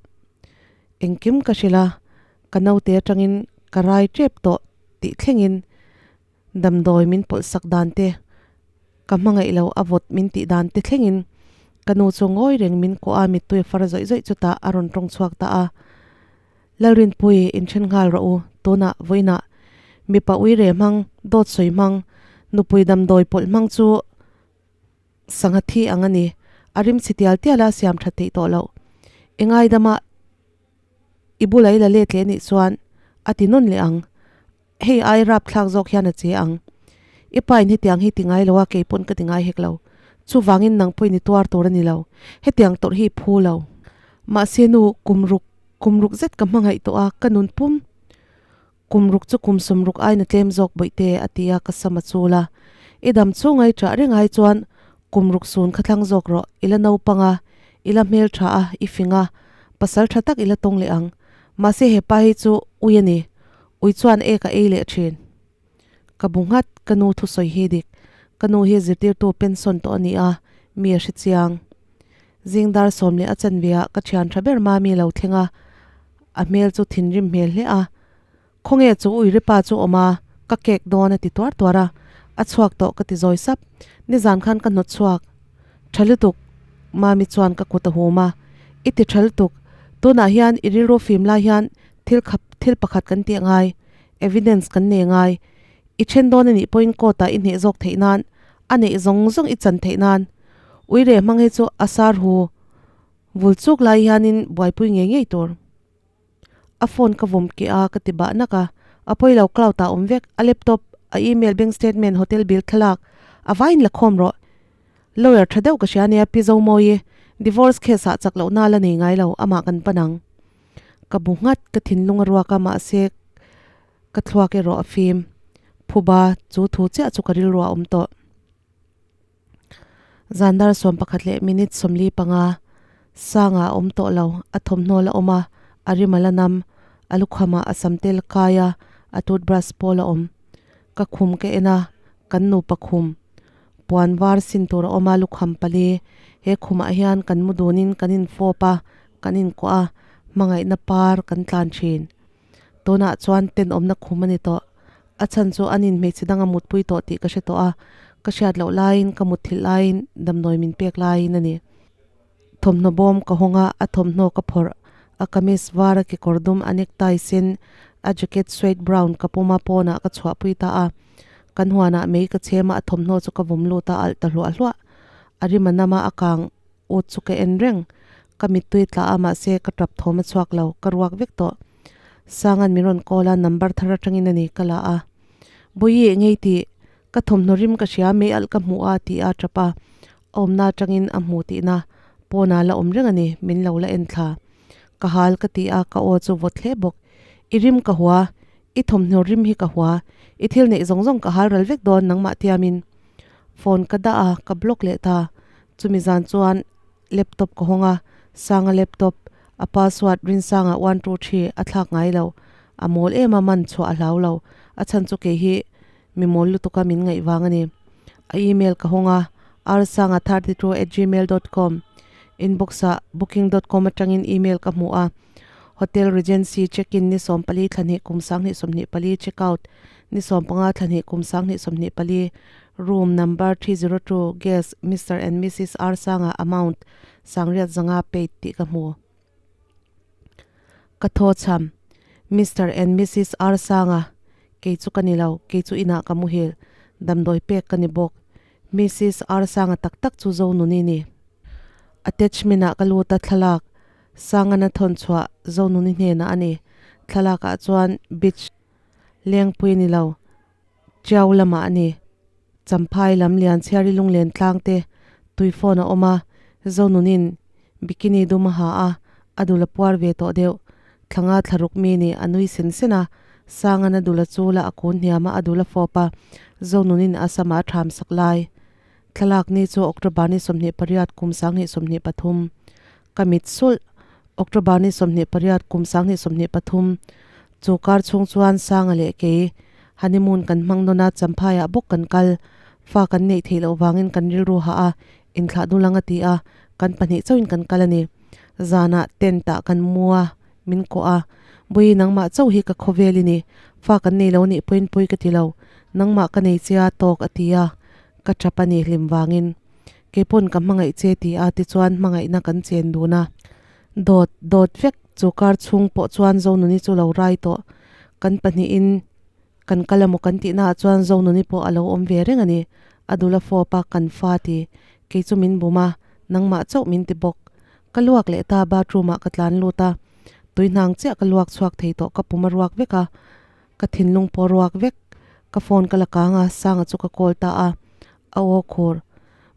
Engkim ka hrilh a, ka naute atangin ka rai tep tawh tih thlengin Damdawi min pawlh sak dan te, ka hmangaih lo a vawt min tih dan te thlengin ka nu chu ngawi reng min kuah a, mittui a far zawih zawih chutah a rawn tawng chhuak ta a. Lalrinpui, inthen nghal rawh u, tunah, vawiinah mipa uire hmang, dawt sawi hmang, nupui damdawi pawlh hmang chu. Sangha thi ang a ni. A rim chhi tial tial a, siam tha theih tawh loh. I ngaidama i bula i la let leh nih chuan a ti nawn leh ang. Hei ai rapthlak zawk hian a che ang. I pa in hetiang hi ti ngai lo a, kei pawn ka ti ngai hek lo. Chuvangin nang pawhin i tuar tur a ni lo. Hetiang tawrh hi i phu lo. Mahse nu, kum ruk, kum ruk zet ka hmangaih tawh a, ka nun pum. Kum ruk chu kum sawmruk aiin a tlem zawk bawihte, a ti a, ka sam a chul a. I dam chhung ai ṭah reng ai chuan kum ruk sun kha thlang zawk rawh, i la naupang a, i la hmel ṭha a, i fing a, pasal ṭha tak i la tawng leh ang. Mahse he pa hi chu ui a ni, ui chuan ek a ei leh ṭhin. Ka bu nghat, ka nu thusawi hi dik, ka nu hi zirtirtu pension tawh a ni a, mi a hre chiang. Zing dar sawm leh a chanve ah ka thian tha ber Mami lo thleng a, a hmel chu thinrim hmel hle a. Khawnge chu uire pa chu awm a, ka kek dawn a ti tuar tuar a, a chhuak tawh ka ti zawi sap. Nizan khan ka hnawt chhuak tha lutuk Mami chuan ka kut a hum a, I ti tha lutuk, tunah hian i rilru fim lai hian thil khap thil pakhat kan tih angai, evidence kan nei angai, i then dawn anih pawhin court ah i hneh zawk theih nan, a neih zawng zawng i chan theih nan. Uire hmang hi chu a sar hu vul chuk lai hianin buaipui ngei ngei tur. A phone ka vawm keh a ka ti bah nak a, a pawi lo cloud ah awm vek, a laptop, a email, bank statement, hotel bill thlalak a vaiin la khawm rawh. Lawyer tha deuh ka hria nia Pi Zomawi, divorce case ah chak lohna la nei ngai lo, amah kan pan ang. Ka bu nghat, ka thinlung a ruak a mahse ka thluak erawh a fim. Phuba, chu thu chiah chu ka rilru a awm tawh. Zandar 11 leh minute 45 sangah a awm tawh lo, a thawmhnaw la awm a, a rim a la nam, a lukham ah a sam tel kai a, a toothbrush pawh la awm. Ka khum ka en a, kan nupa khum puan var sin tur a awm a, lukham pali. He khumah hian kan mu dunin kan infawp a, kan inkuah a, hmangaihna par kan tlan thin. Tunah chuan tenawmna khum a ni tawh. A chhan chu an in hmeichhe dang a mutpui tawh tih ka hre tawh a, ka hriat loh laiin ka mutthilh laiin damdawi min pek laiin a ni. Thawmhnaw bawm ka hawng a, a thawmhnaw ka phawrh, a kamis var a kekawr dum a necktie sen, a jacket suede brown ka pum a pawnah ka chhuahpui ta a. Kan huanah mei ka chhem a, a thawmhnaw chu ka vawm lut a, alh ta hluah hluah. A rim a nam a, a kang ut chu ka en reng. Ka mittui tla a mahse ka tap thawm a chhuak lo, ka ruak vek tawh. Sanga'n min rawn call a, number thar atangin a ni ka la a. Bawihi ngei tih, ka thawmhnaw rim ka hria, mei alh ka hmu a tih a tap a. A awmna atangin a hmu tihna pawnah la awm reng a ni, min lo la en thla. Ka hal ka ti a, ka aw chu vawt hle bawk. I rim ka hua, i thawmhnaw rim hi ka hua, i thil neih zawng zawng ka hal ral vek dawn nangmah tiamin. Phone ka dah a, ka block leh ta. Chumi zan chuan laptop ka hawng a, Sanga laptop, a password Rinsanga 123 a thlak ngai lo, a mawl em a man chhuah a hlau lo, a chhan chu kei hi mi mawl lutuk a min ngaih vang a ni. A email ka hawng a, rsanga32@gmail.com inbox ah booking dot com atangin email ka hmu a, Hotel Regency check-in ni 14 thla hnih kum 2024 check-out ni 15 thla hnih kum 2024 Room number 302 guest Mister and Missus Arsanga amount sangriat zanga paid tih ka hmu. Ka thaw chham Mister and Missus Arsanga kei chu ka ni lo, kei chu inah ka muhil, damdawi pek ka ni bawk. Missus Arsanga tak tak chu Zonuni ni. Attachment ah ka lut a thlalak Sangana thawn chhuah Zonuni hnenah a ni. Thlalak ah chuan beach lengpui ni lo. Chiau lamah a ni. Champhai lam lian chhiari lunglen tlang te tui phone a awm a, Zonunin bikini dum a ha a, a dul a puar ve tawh deuh. Thlanga thlaruk mi nih a nui sen sen a, Sangan a dul a chul a, a kun hniam a, a dul a fawp a, Zonunin a sama a tham sak lai. Thlalak ni chu October ni 28 kum 2023. Ka mit sulh. October ni 28 kum 2023 chu kar chhung chuan Sanga leh kei honeymoon kan hmang nawn a, Champhaiah bawk kan kal. Fa kan neih theih loh vangin kan rilru hah a, inthlah dul ang a ti a, kan pahnih chauhin kan kal a ni. Zanah tent ah kan mu a, min kawh a, Bawihi nangmah chauh hi ka khawvel i ni, fa kan nei lo nih pawhin pawi ka ti lo, nangmah ka nei che a tawk a ti a, ka tap a ni hlim vangin. Keipawn ka hmangaih che ti a tichuan hmangaihna kan chen dun a. Dawt dawt vek chu kar chhung pawh chuan Zonuni chu lo rai tawh. Kan pahnihin kan kal emaw kan tihnaah chuan Zonuni pawh a lo awm ve reng a ni. A dul a fawp a, kan fa ti. Kei chu min bum a, nangmah chauh min ti bawk. Ka luak leh ta, bathroom ah ka tlan lut a, tui hnang chiah ka luak chhuak thei tawh ka pum a ruak vek a, ka thinlung pawh a ruak vek. Ka phone ka la kang a, Sanga chu ka call ta a, a aw khur.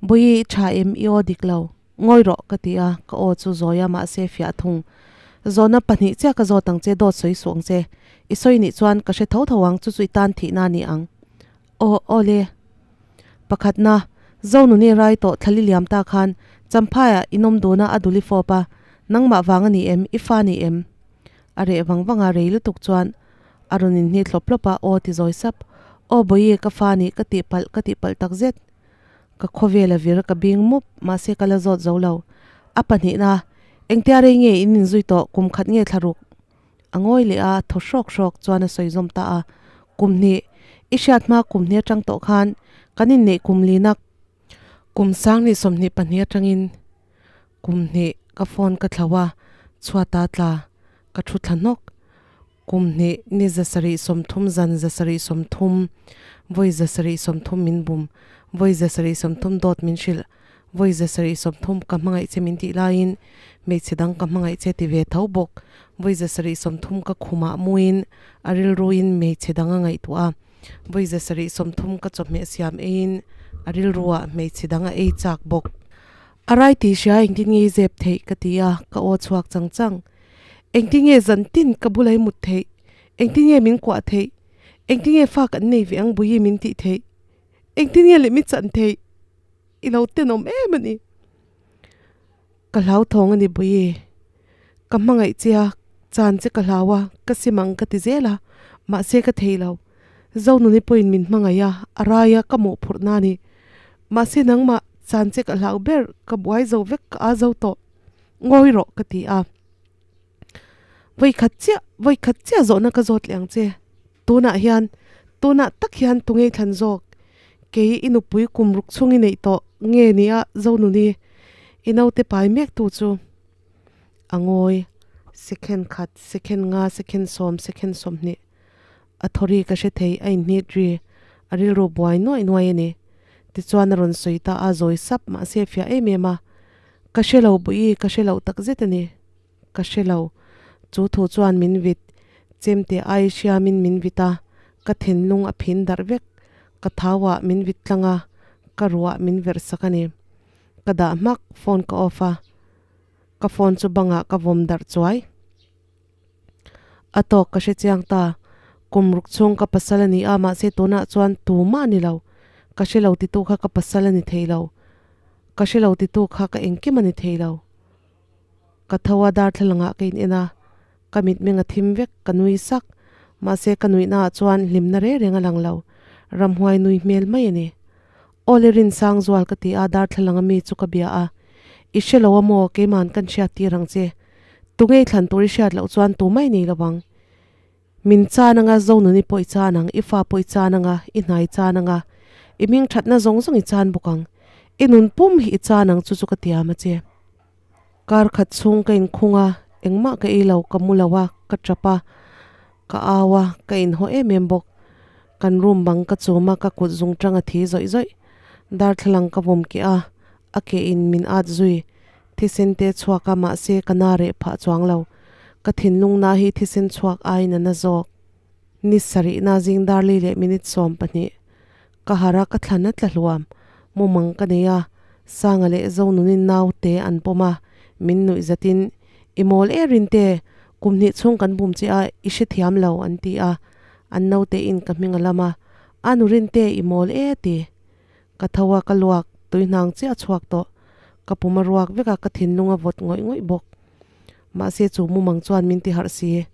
Bawihi i tha em, i aw dik lo. Ngawi rawh ka ti a, ka aw chu zawi a mahse fiah thung. Zawhna pahnih chiah ka zawt ang che, dawt sawi suh ang che. I sawi nih chuan ka hre tho tho ang, chu chu i tan thihna a ni ang. Aw, aw le. Pakhatna, Zonuni rai tawh thlali liam ta khan Champhaiah inawm duna a duli fawp a, nangmah vang a ni em, i fa ni em? A reh vang vang a, rei lutuk chuan a rawn inhni thlawp hlawp a, aw ti zawi sap. Aw Bawihi, ka fa ni, ka tihpalh, ka tihpalh takzet. Ka khawvel a vir ka bing mup, mahse ka la zawt zo lo. A pahnihna, engtia rei nge in inzui tawh, kum khat nge thla ruk? A ngawi leh a, thaw hrawk hrawk chuan a sawi zawm ta a, Kum hnih, i hriat hma kum hnih atang tawh khan kan inneih kum lina kum sang hnih 22 atangin kum hnih ka phone ka thlo a, chhuata tla ka thu thla hnawk. Kum hnih ni 730 zan 730 vawi 730 min bum, vawi 730 dawt min hrilh, vawi 730 ka hmangaih che min tih laiin hmeichhe dang ka hmangaih che ti ve tho bawk, vawi 730 ka khumah muin a rilruin hmeichhe dang a ngaihtuah a, vawi 730 ka chawhmeh siam eiin a rilruah hmeichhe dang a ei chak bawk. A rai tih hria engtin nge i zep theih ka ti a, ka aw chhuak chang chang. Engtin nge zan tin ka bula i mut theih? Engtin nge min kuah theih? Engtin nge fa kan nei ve ang Buyi min tih theih? Engtin nge leh mi chan theih? I lo tenawm em a ni. Ka hlauthawng a ni Buyi. Ka hmangaih che a, chan che ka hlau a, ka sim ang ka ti zel a, mahse ka thei lo. Zonuni pawhin min hmangaih a, a rai a, ka mawhphurhna a ni. Mahse nangmah chan che ka hlau ber, ka buai zo vek, ka aa zo tawh. Ngawi rawh ka ti a. Vawi khat chiah, vawi khat chiah zawhna ka zawt leh ang che. Tunah hian, tunah tak hian tunge i thlan zawk? Kei i nupui kum ruk chhung i neih tawh nge nia Zonuni, i naute pai mek tu chu. A ngawi, second khat, second nga, second sawm, second 20. A thawri ka hre thei, a inhnit ri, a rilru buai nuaih nuaih a ni. Tichuan a rawn sawi ta a, zawi sap mahse fiah em em a. Ka hre lo Buii, ka hre loh tak zet a ni. Ka hre lo. Chu thu chuan min vit, chemte ai hriamin min vit a, ka thinlung a phin darh vek. Ka thauah min vit tlang a, ka ruah min verh sak a ni. Ka dah hmak, phone ka off a, ka phone chu bangah ka vawm darh chuai. A tawk ka hre chiang ta. Kum ruk chhung ka pasal a ni a, mahse tunah chuan tumah a ni lo. Ka hre lo titu kha ka pasal a ni thei lo. Ka hre lo titu kha ka engkim a ni thei lo. Ka tho a, darthlalangah ka in en a, ka mitmeng a thim vek, ka nui sak. Mahse ka nuihnaah chuan hlimna reng reng a lang lo. Ramhuai nui hmel mai a ni. Aw le Rinsangzual ka ti a, darthlalanga mi chu ka bia a. I hre lo a maw, keima'n kan hriat tir ang che. Tungei thlan tur i hriat loh chuan tu mai nei lo ang. Min chan anga Zonuni pawh i chan ang, i fa pawh i chan anga, i hna i chan anga, i hming thatna zawng zawng i chan bawk ang. I nun pum hi i chan ang chu chu ka tiam a che. Kar khat chhung ka inkhung a, engmah ka ei lo, ka mu lo a, ka tap a, ka au a, ka inhaw em em bawk. Kan room bang ka chum a, ka kut zung tang a thi zawih zawih. Darthlalang ka vawm keh a, a ke in min at zui. Thisen te chhuak a, mahse ka na reh phah chuang lo. Ka thinlung na hi thisen chhuak aiin a na zawk. Ni sarih na zing darli leh minute 12. Ka harh a, ka thlan a tla hluam. Mumang ka nei a, Sanga leh Zonunin naute an pawm a, min nuih zatin, I mawl e Rinte, kum hnih chhung kan bum che a, i hrethiam lo, an ti a. An naute in ka hming a lam a, A nu Rinte, i mawl e, ti. Ka tho a, ka luak, tuihnang chiah a chhuak tawh. Ka pum a ruak vek a, ka thinlung a vawt ngawih ngawih bawk. Mahse chu mumang chuan min ti harh si.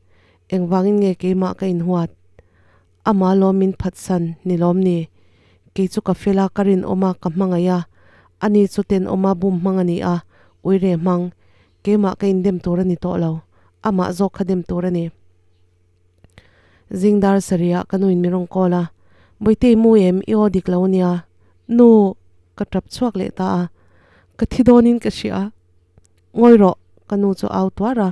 Engvangin nge keimah ka inhuat? Ama lawm min phatsan, ni lawm ni? Kei chu ka fel a, ka rinawm a, ka hmangaih a. Ani chu tenawm a, bum hmang a ni a, uire hmang. Keimah ka indem tur a ni tawh lo. Amah zawk kha dem tur a ni. Zing dar sarihah ka nuin mi rawn call a, Bawihte i mu em? I aw dik lo a nia. Nu! Ka tap chhuak leh ta a. Ka thi dawnin ka hria. Ngawi rawh! Ka nu chu au tuar a.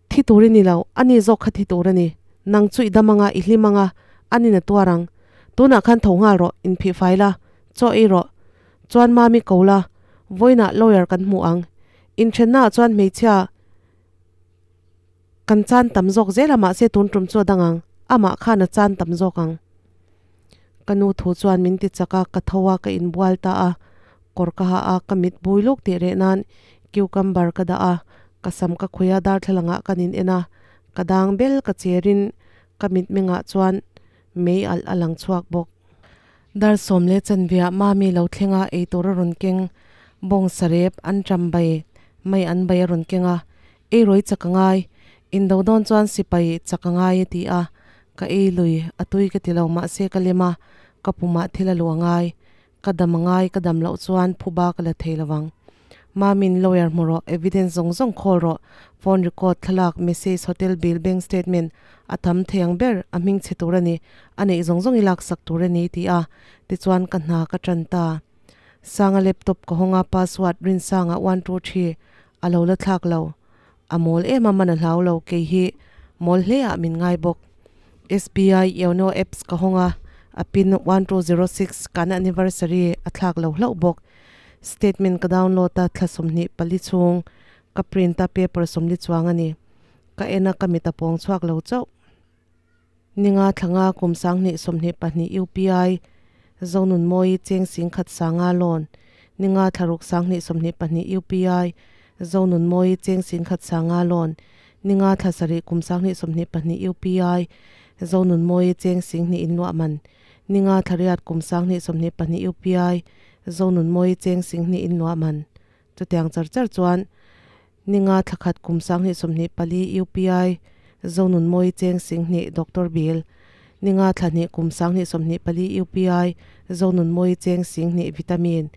Thi tur i ni lo, ani zawk kha thi tur a ni. Nang chu i dam anga, i hlim anga, anin a tuar ang. Tunah khan tho nghal rawh, inphih fai la, chaw ei rawh. Chuan Mami ko la. Vawiinah lawyer kan hmu ang. Inthennaah chuan hmeichhia kan chan tam zawk zel a, mahse tun tum chu a dang ang. Amah khan a chan tam zawk ang. Ka nu thu chuan min ti chak a, ka tho a, ka inbual ta a. Kawr ka ha a, ka mit bui luk tih reh nan cucumber ka dah a, ka sam ka khawi a, darthlalangah kan in en a, ka dang bel ka cherin ka mitmengah chuan mei alh a lang chhuak bawk. Dar sawm leh chanviah Mami lo thleng a, eitur a rawn keng, bawng sarep an ṭam bai mai an bai a rawn keng a, ei rawi chak a ngai, indo dawn chuan sipai chak a ngai a ti a, ka ei lui, a tui ka ti lo mahse ka lem a, ka pumah thil a luh a ngai, Ka dam a ngai, ka dam loh chuan phuba ka la thei lo ang. Mamin lawyer hmu rawh, evidence zawng zawng call rawh, phone record, thlalak, message, hotel bill, bank statement, a tam thei ang ber, a hming chhe tur a ni, a neih zawng zawng i laksak tur a ni ti a, tichuan ka hna ka tan ta. Sanga laptop ka hawng a, password Rinsanga 123 a lo la thlak lo. A mawl em a man a hlau lo, kei hi mawl hle ah min ngai bawk. SBI Yono apps ka hawng a, a pin 1206 kan anniversary a thlak lo hlauh bawk. Statement ka download a, thla 24 chhung ka print a, paper 40 chuang a ni. Ka en a, ka mit a pawng chhuak lo chauh. Ninga thlanga kum 2022 UPI Zonunmawi Cheng Singkhat Sanga loan Ninga thlaruk 2022 UPI Zonunmawi Cheng Singkhat Sanga loan Ninga thla sarih kum 2022 UPI Zonunmawi Cheng Singhnih inluah man Ninga thlariat kum 2022 UPI Zonunmawi Cheng Singhnih inluah man Chutiang char char chuan Ninga thlakhat kum 2024 UPI Zonunmawi Cheng Singhnih Doctor Bill Ninga thlahnih kum 2024 UPI Zonunmawi Cheng Singhnih Vitamin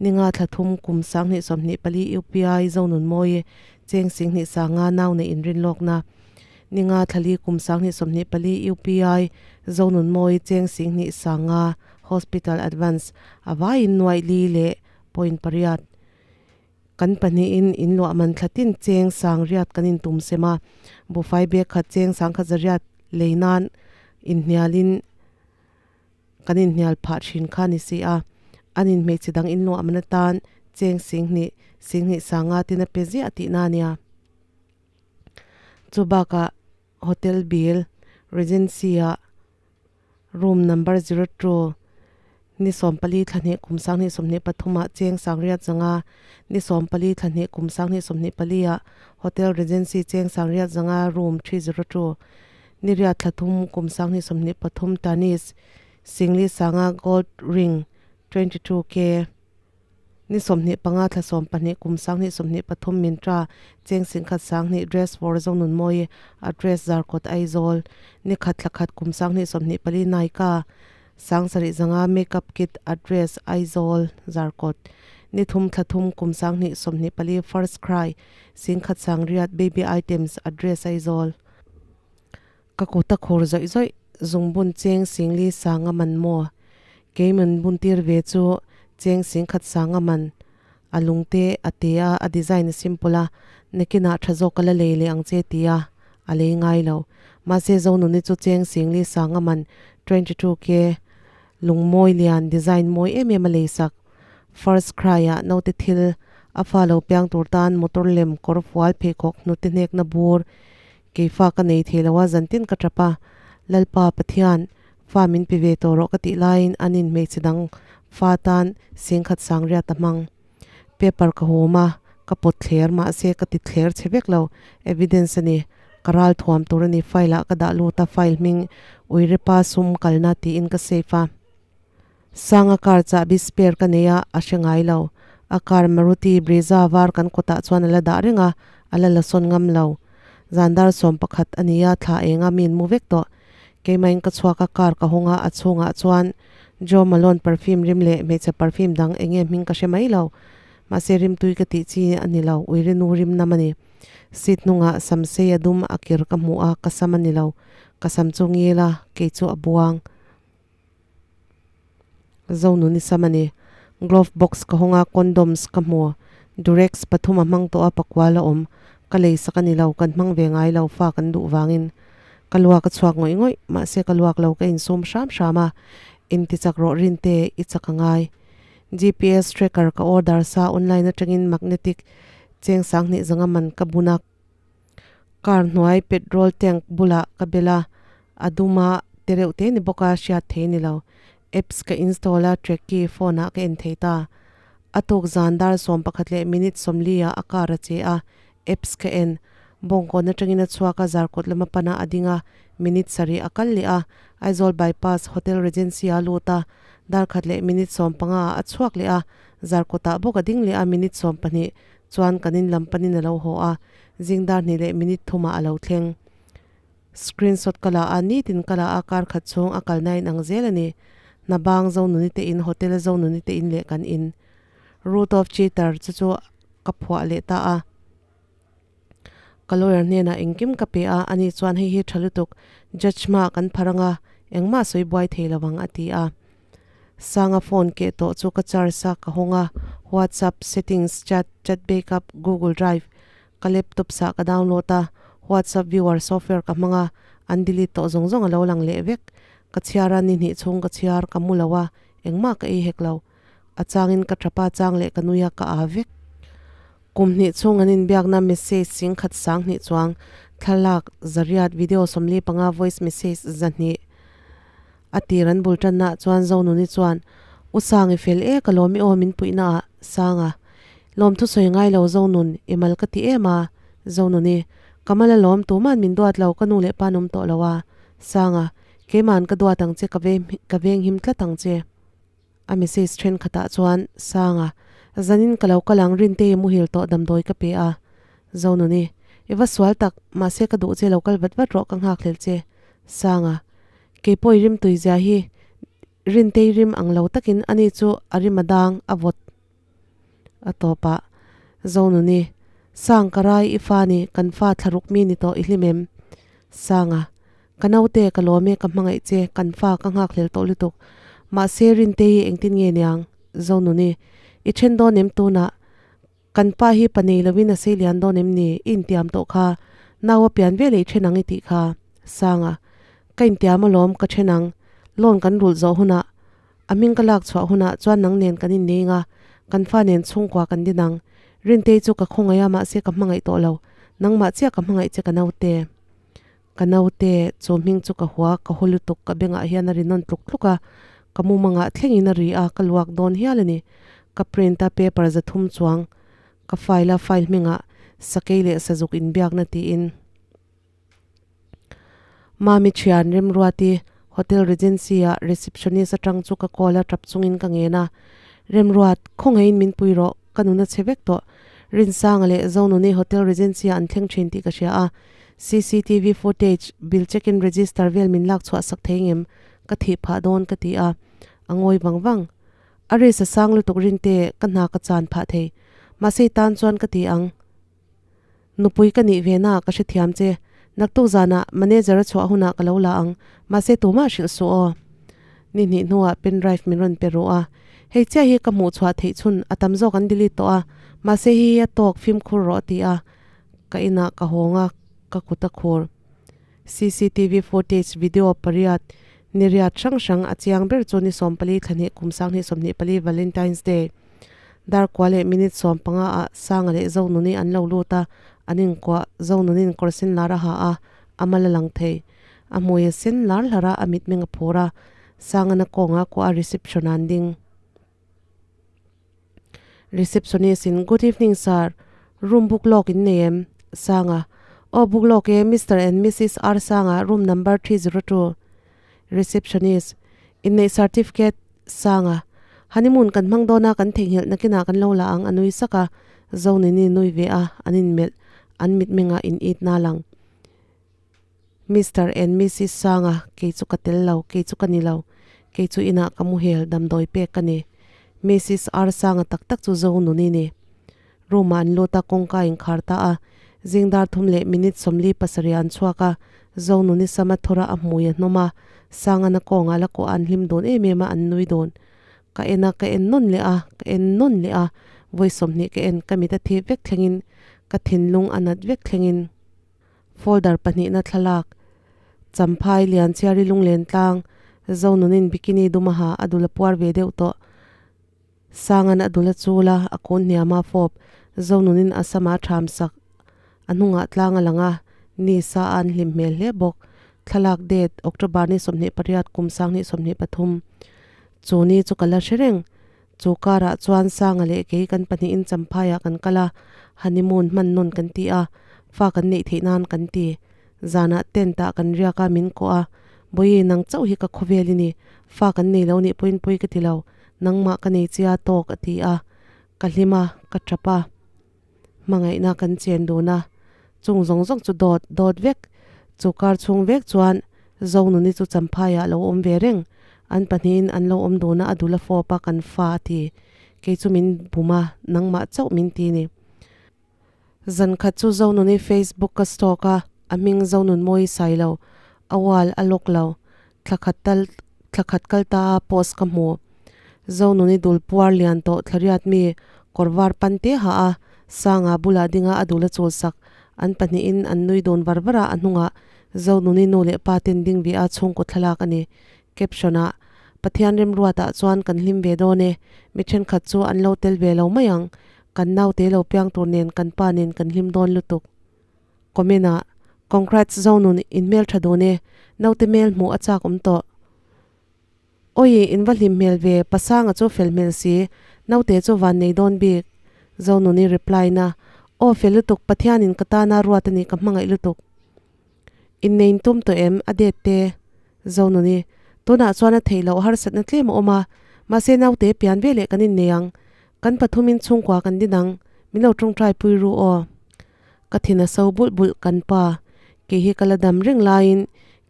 Ninga thlathum kum 2024 UPI Zonunmawi Cheng Singhnih Sanga nau neih inrinlawkna Ninga thlali kum 2024 UPI Zonunmawi Cheng Singhnih Sanga Hospital Advance a vaiin nuaih li leh point pariat Kan pahnihin in luah man thla tin cheng sang riat kan in tum sem a, buhfai bag khat cheng sang khat zariat lei nan inhnialin kan inhnial phah thin kha ni si a, an in hmeichhe dang in luah man atan cheng singhnih singhnih sanga tin a pe ziah tihna a nia. Chu bakah hotel bill Regency ah Room number 02, Ni 14 thla hnih kum 2023 ah Cheng Sangriat zanga, ni 14 thla hnih kum 2024 ah Hotel Regency Cheng Sangriat zanga room 302, ni riat thla thum kum 2023 Tanis Singli Sanga gold ring 22K. Ni 25 thla 12 kum 2023 Mintra Cheng Singkhat Sanghnih Dress for Zonunmawi Address Zarkawt Aizawl Ni khat thla khat kum 2024 Naika Sangsarih zanga Makeup Kit Address Aizawl Zarkawt Ni thum thla thum kum 2024 First Cry Singkhat Sangriat Baby Items Address Aizawl Ka kut a khur zawih zawih, zungbun cheng singli sang a man maw? Kei min bun tir ve chu cheng sing khat sang a man. A lung te a te a, a design a simple a, nakinah tha zawk ka la lei leh ang che ti a, a lei ngai lo. Mahse Zonuni chu cheng singli sang a man 22K lung mawi lian design mawi em em a lei sak. First Cry ah naute thil a fa lo piang tur tan motor lem kawr fual pheikhawk hnute hnekna bur Kei fa ka nei thei lo a, zantin ka tap a, Lalpa Pathian, fa min pe ve tawh rawh ka tih laiin an in hmeichhe dang fa tan singkhat sangriat a hmang. Paper ka hum a, ka pawt thler mahse ka ti thler chhe vek lo, evidence a ni, ka ral thuam tur a ni, file ah ka dah lut a, file hming Uirepa sum kalna tiin ka save a. Sanga car chahbi spare ka nei a, a hre ngai lo. A car Maruti Brezza var kan kawtah chuan a la dah reng a, a la la sawn ngam lo. Zan dar 11 a ni a, thla enga mi in mu vek tawh. Keimahin ka chhuak a, car ka hawng a, a chhungah chuan Jo Malone perfume rim leh hmeichhe perfume dang eng nge hming ka hre mai lo. Mahse rimtui ka tih chi a ni lo, uire nu rim nam a ni. Seat hnungah samsei a dum a kir ka hmu a, ka sam a ni lo. Ka sam chu ngil a, kei chu a buang. Zonuni sam a ni. Glove box ka hawng a, condoms ka hmu. Durex pathum a hmang tawh a, pakual a awm. Ka lei sak a ni lo, kan hmang ve ngai lo, fa kan duh vangin. Ka luak a chhuak ngawih ngawih, mahse ka luak lo ka insum hram hram a. Inti chak rawh Rinte, i chak a ngai. GPS tracker ka order sa online atangin magnetic cheng sanghnih zanga man ka bun a. Car hnuai petrol tank bulah ka bel a, a duma te reuh te ni bawk a hriat thei ni lo. Apps ka install a, tracky phone ah ka en thei ta. A tuk zan dar 11 leh minute 40 ah a car a che a, apps ka en. Bawngkawn atangin a chhuak a, Zarkawt lama pana a ding a, minute sarih a kal leh a, Aizawl bypass Hotel Regency ah a lut a, dar khat leh minute 15 ah a chhuak leh a, Zarkawt ah bawk a ding leh a, minute 20 chuan kan in lam panin a lo haw a, zing dar hnih leh minute thumah a lo thleng. Screenshot ka la a, nitin ka la a, kar khat chhung a kalna in ang zel a ni. Hna bang Zonuni te in, hotel a Zonuni te in leh kan in. Root of cheater chu chu ka phuah leh ta a. Ka lawyer hnenah engkim ka pe a, ani chuan hei hi tha lutuk, judge hmaah kan phar anga, engmah sawi buai thei lo ang a ti a. Sanga phone keh tawh chu ka charge a, ka hawng a, WhatsApp, settings, chat, chat backup, Google Drive, ka laptop sah ka download a, WhatsApp viewer software ka hmang a, an delete tawh zawng zawng a lo lang leh vek. Ka chhiar a, ni hnih chhung ka chhiar, ka mu lo a, engmah ka ei hek lo. A changin ka thapa chang leh ka nui a, ka aa vek. Kum hnih chhung an inbiakna message singkhat sang hnih chuang, thlalak, zariat, video 45, voice message 200. A tir an bul tanna chuan Zonuni chuan, U Sang i fel e, ka lawm i aw min puihna ah, Sanga. Lawmthu sawi ngai lo Zonun, i mal ka ti em a? Zonuni, Ka mal alawm, tuman min duat lo, ka nu leh pa an awm tawh lo a. Sanga, Keiman ka duat ang che, ka ka veng him tlat ang che. A message thenkhatah chuan, Sanga, zanin ka lo kal ang, Rintei muhil tawh damdawi ka pe a. Zonuni, I va sual tak, mahse ka duh che lo kal vat vat rawh ka nghakhlel che. Sanga, Kei pawh i rim tui zia hi Rintei rim ang lo takin ani chu a rim a dang a vawt a tawp a. Zonuni, Sang ka rai i fa ni, kan fa thlaruk mi ni tawh i hlim em? Sanga, Ka naute ka lawm e ka hmangaih che, kan fa ka nghakhlel tawh lutuk. Mahse Rintei hi engtin nge niang? Zonuni, I then dawn em tunah? Kan pa hi pa nei lovin a sei lian dawn em ni? I intiam tawh kha. Nau a pian ve leh i then ang i tih kha. Sanga, Ka intiam alawm, ka then ang. Loan kan rulh zawh hunah, a hming ka lak chhuah hunah chuan nang nen kan innei nga, kan fa nen chhungkua kan din ang. Rintei chu ka khawngaih a, mahse ka hmangaih tawh lo. Nangmah chiah ka hmangaih che ka naute. Ka naute, chu hming chu ka hua, ka haw lutuk, ka bengah hian a ri nawn tluk tluk a, ka mumangah thlengin a ri a, ka luak dawn hial a ni. Ka print a paper 300 chuang, ka file a file hmingah sakei leh sazuk inbiakna tiin. Mami thian Remruati Hotel Regency ah receptionist atang chu ka call a, tap chungin ka ngen a, Remruat, khawngaihin min pui rawh, ka nun a chhe vek tawh. Rinsanga leh Zonuni Hotel Regency ah an thleng thin tih ka hria a, Cctv footage, bill check in register vel min lak chhuah sak thei ngem? Ka thih phah dawn ka ti a, a ngawi vang vang. A race a sang lutuk rinte, ka hna ka chan phah thei. Mahse i tan chuan ka ti ang. Nupui ka nih ve na ka hrethiam che. Naktuk zanah manager a chhuah hunah ka lo la ang. Mahse tumah hrilh suh aw. Ni hnih hnuah pen drive min rawn pe ruh a. Hei chiah hi ka hmuh chhuah theih chhun a tam zawk an delete tawh a. Mahse hi hi a tawk fimkhur rawh a ti a. Ka inah ka hawng a, ka kut a khur. Cctv footage video pariat ni riat hrang hrang a chiang ber chu ni 14 thla hnih kum 2024 Valentine's Day dar kua leh minute 15 ah Sanga leh Zonuni an lo lut a, an inkuah Zonunin kawr sen lar a ha a, a mal a lang thei. A hmui a sen lar hlar a, a mitmeng a phur a. Sanga na kawnga kuah a reception ah an ding. Receptionist in, Good evening sir, room book lawk in nei em? Sanga, Aw book lawk e, Mister and Missus R Sanga, room number 302. Receptionist, Inneih certificate? Sanga, Honeymoon kan hmang dawn a, kan theihnghilh nakinah kan lo la ang a nui sak a, Zonini nui ve a, an inmelh, an mitmengah in it na lang. Mister and Missis Sanga, kei chu ka tel lo, kei chu ka ni lo. Kei chu inah ka muhel damdawi pek ka ni. Missis R Sanga tak tak chu Zo nuni ni. Room ah an lut a, kawngka inkhar ta a. Zing dar thum leh minute 47 an chhuak a, Zo nuni sama thawra a hmui a hnawm a, Sanga na kawngah la kawh a an hlim dun em em a, an nui dun. Ka en a, ka en nawn leh a, ka en nawn leh a, vawi 20 ka en, ka mit a thip vek thlengin, ka thinlung a nat vek thlengin. Folder pahnihna thlalak, Champhai Lianchhiari lunglen tlang, Zonunin bikini dum a ha, a dul a puar ve deuh tawh. Sanga'n a dul a chul a, a kun hniam a fawp Zonunin a sama a ṭham sak. A hnungah tlang a lang a, ni sa a an hlim hmel hle bawk. Thlalak date, October ni 28 kum 2023. Chu ni chu ka la hre reng. Chu karah chuan Sanga leh kei kan pahnihin Champhaiah kan kal a, honeymoon hman nawn kan ti a, fa kan neih theih nan kan ti. Zanah tent ah kan riak a, min kawh a, Bawihi nang chauh hi ka khawvel i ni, fa kan nei lo nih pawhin pawi ka ti lo, nangmah ka nei chia tawk a ti a, ka hlim a, ka tap a. Hmangaihna kan chen dun a, chung zawng zawng chu dawt dawt vek. Chu kar chhung vek chuan Zonuni chu Champhaiah a lo awm ve reng. An pahnihin an lo awm dun a, a dul a fawp a, kan fa a ti. Kei chu min bum a, nangmah chauh min ti ni. Zan khat chu Zonuni Facebook ka stalk a, a hming Zonunmawi sai lo, a wall a lock lo. Thla khat tal thla khat kal ta a post ka hmu. Zonuni dul puar lian tawh thlariat mi kawr var pan te ha a, Sanga bulah dinga a dul a chul sak. An pahnihin an nui dun var var a, a hnungah Zonuni nu leh pa ten ding ve a chhungkaw thlalak a ni. Caption ah, Pathian remruatah chuan kan hlim ve dawn e, mi thenkhat chu an lo tel ve lo mai ang, kan naute lo piang tur nen kan pa nen kan hlim dawn lutuk. Comment ah, Congrats Zonun in hmel tha dun e, naute hmel hmuh a chak awm tawh. Awi in va hlim hmel ve, Pasanga chu fel hmel si, naute chu van nei dawn bik. Zonuni reply na, Aw fel lutuk, Pathianin ka tana ruat a nih ka hmangaih lutuk. Innein tum tawh em? A det te. Zonuni, Tunah chuan a theih loh harsatna tlem a awm a, mahse naute pian veleh kan innei ang. Kan pathumin chhungkua kan din ang, min lo tawngtai pui ru aw. Ka thin a so bulh bulh kan pa, kei hi ka la dam reng laiin,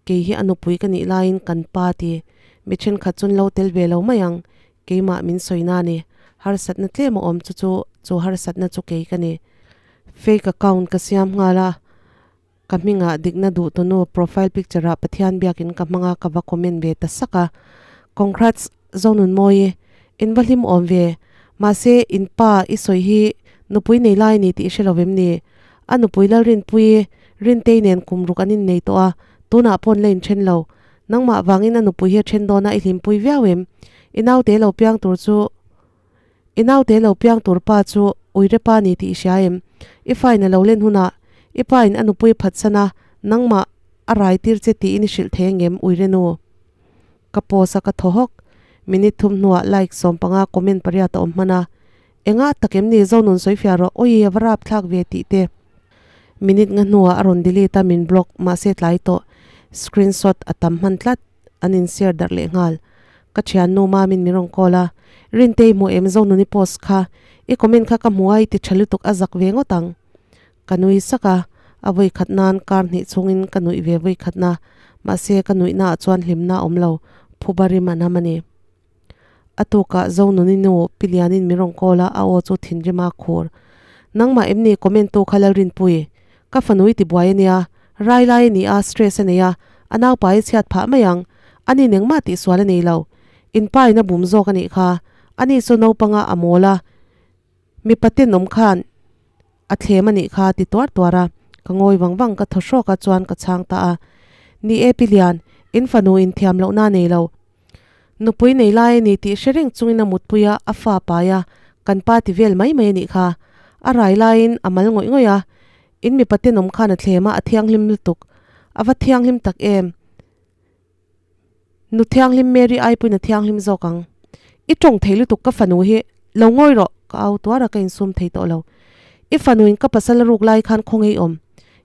kei hi a nupui ka nih laiin kan pa ti. Mi thenkhat chuan lo tel ve lo mai ang, keimah min sawi na ni. Harsatna tlem a awm chu chu, chu harsatna chu kei ka ni. Fake account ka siam nghal a. Ka hmingah dikna duh tunu profile picture ah Pathian biakin ka hmang a ka va comment ve ta sak a. Congrats Zonunmawi, in va hlim awm ve. Mahse in pa i sawi hi nupui nei lai ni tih i hre lo vem ni? A nupui Lalrinpuii, Rintei nen kum ruk an innei tawh a, tunah pawn la inthen lo. Nangmah vangin a nupui hi a then dawn a i hlimpui viau em? I naute lo piang tur chu I naute lo piang tur pa chu uire pa ni tih i hria em? I fain a lo len hunah i pa in a nupui phatsan a, nangmah a rai tir che tiin i hrilh thei angem uire nu? Ka post a ka thaw hawk. Minute thum hnuah like 15 comment pariat a awm hman a. Engah tak em ni Zonun sawifiah rawh awi a va rap thlak ve tih te. Minute nga hnuah a rawn delete a min block mahse tlai tawh. Screenshot a tam hman tlat. An in share darh leh nghal. Ka thiannu Mamin min rawn call a, Rintei hmuh em Zonuni post kha, i comment kha ka hmu a i ti tha lutuk a zak ve ngawt ang. Ka nui sak a, a vawi khat nan kar hnih chungin ka nuih ve vawi khat na, mahse ka nuih naah chuan hlimna a awm lo, phuba rim a nam a ni. A tukah Zonuni nu Pi Lianin min rawn call a, a aw chu thinrim a khur. Nangmah em ni comment tu kha Lalrinpui? Ka fanu i tibuai a nia, rai lai a ni a, stress a nei a, a naupai a chhiat phah mai ang. Ani nen engmah tihsual a nei lo. In pa in a bum zawk a nih kha. Ani chu naupanga a mawl a, mipa tenawm khan a thlem a nih kha a ti tuar tuar a. Ka ngawi vang vang, ka thaw hrawk a chuan ka chhang ta a. Ni e Pi Lian, in fanu in thiam lohna a nei lo. Nupui nei lai a ni tih hre reng chungin a mutpui a, a fa pai a, kan pa ti vel mai mai a nih kha. A rai laiin a mal ngawih ngawih a, in mipa tenawm khan a thlem a, a thianghlim lutuk. A va thianghlim tak em? Nu thianghlim Mary ai pawhin a thianghlim zawk ang. I tawng thei lutuk ka fanu hi, lo ngawi rawh, ka au tuar a, ka insum thei tawh lo. I fanuin ka pasal a ruk lai khan khawngaih awm.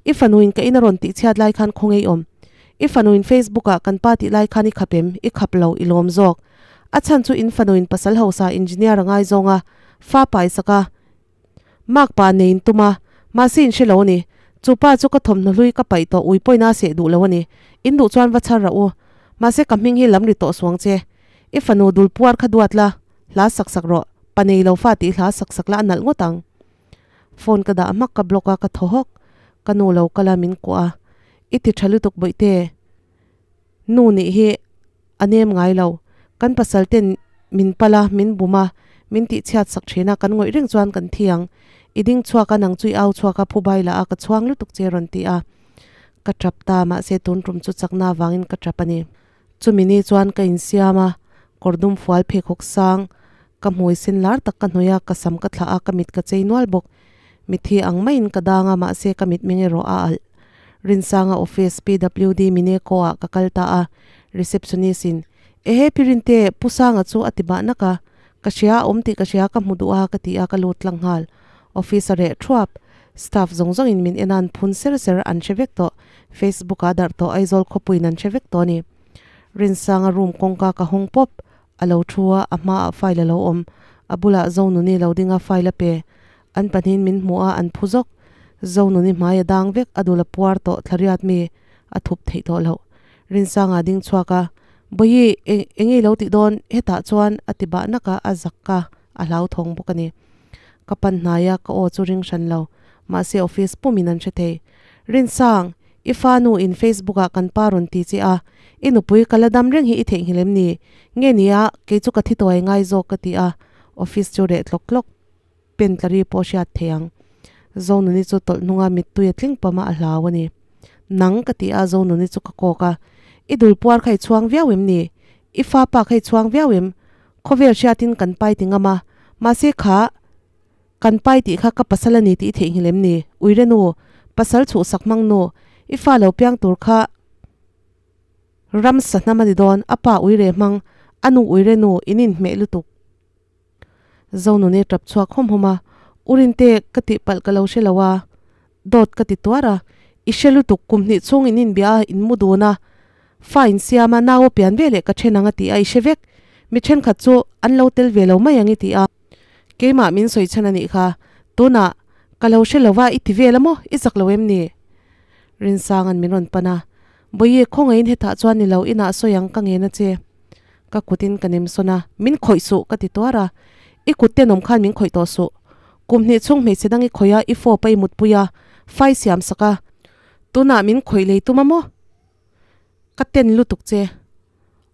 I fanuin ka in a rawn tihchhiat lai khan khawngaih awm. I fanuin Facebook ah kan pa tih lai khan i khap em? I khap lo, i lawm zawk. A chhan chu in fanuin pasal hausa engineer a ngaizawng a, fa paisak a, mark pa neiin tum a, mahse in hre lo a ni. Chu pa chu ka thawmhnaw hlui ka paih tawh ui pawhin a seh duh lo a ni. In duh chuan va chhar rah u. Mahse ka hming hi lam ri tawh suang che. I fanu dul puar kha duat la, hla sak sak rawh. Pa nei lo fa tih hla sak sak la a nalh ngawt ang. Phone ka dah hmak ka block a ka thaw hawk, ka nu lo kal a min kuah a, I ti tha lutuk bawihte, nu nih hi a nem ngai lo, kan pasal ten min pal a, min bum a, min tih chhiat sak thin a, kan ngawih reng chuan kan thi ang, i ding chhuak a nang chu i au chhuak a phubai lah a ka chhuang lutuk che rawn ti a, ka tap ta mahse tun tum chu chakna avangin ka tap a ni. Chumi ni chuan ka insiam a, kawr dum fual pheikhawk sang. Ka hmui sen lar tak ka hnawih a, ka sam ka thlah a, ka mit ka chei nual bawk. Mithi ang maiin ka dang a, mahse ka mitmeng erawh a alh. Rinsanga office PWD Mineko ah ka kal ta a, receptionist in, Ehe Pi Rinte, Pu Sanga chu a ti bah nak a, ka hria a awm tih ka hria ka hmu duh a ka ti a ka lut tlang nghal. Office a reh thuap. Staff zawng zawng in min en a an phun ser ser an hre vek tawh. Facebook ah darh tawh Aizawl khawpuiin an hre vek tawh a ni. Rinsanga room kawngka ka hawng pawp. A lo thu a, a hmaah file a lo awm. A bulah Zonuni lo ding a file a pe. An pahnihin min hmu a, an phu zawk. Zonuni hmai a dang vek, a dul a puar tawh, thlariat mi a thup theih tawh loh. Rinsanga a ding chhuak a, Bawihi, eng eng nge i lo tih dawn? Hetah chuan a ti bah nak a, a zak ka, a hlauthawng bawk a ni. Ka pan hnai a, ka aw chu ring hran lo. Mahse office pumin an hre thei. Rinsang, i fa nu in Facebook ah kan pa rawn ti che a, i nupui ka la dam reng hi i theihnghilh em ni? Nge nia, kei chu ka thi tuai ngai zawk ka ti a, office chu reh tlawk tlawk. Pen tlari pawh hriat thei ang. Zonuni chu tawlh hnunga mittui a tling pam a, a hlau a ni. Nang ka ti a, Zonuni chu ka kawk a. I dul puar kha i chhuang viau em ni? I fa pa kha i chhuang viau em? Khawvel hriatin kan pai ti ngam a, mahse kha kan pai tih kha ka pasal a ni tih i theihnghilh em ni? Uire nu, pasal chhuhsak hmang nu, i fa lo piang tur kha ramsa hnam a ni dawn, a pa uire hmang, a nu uire nu, in inhmeh lutuk. Zonuni tap chhuak hawm hawm a, U Rinte, ka tihpalh ka lo hre lo a, dawt ka ti tuar a, i hre lutuk, kum hnih chhung in inbia a, in mu dun a, fa in siam a, nau a pian ve leh ka then ang a ti a, i hre vek, mi thenkhat chu an lo tel ve lo mai ang i ti a, keimah min sawi chhan a nih kha, tunah ka lo hre lo va i ti vel a maw, i zak lo em ni? Rinsanga'n min rawn pan a, Bawihi, khawngaihin hetah chuan ni lo, inah sawi ang ka ngen a che. Ka kutin ka nem sawn a, Min khawih suh! ka ti tuar a. I kut tenawm khan min khawih tawh suh. Kum hnih chhung hmeichhe dang i khawih a, i fawp a, i mutpui a, fai siam sak a. Tunah min khawih lei tum a maw? Ka ten lutuk che.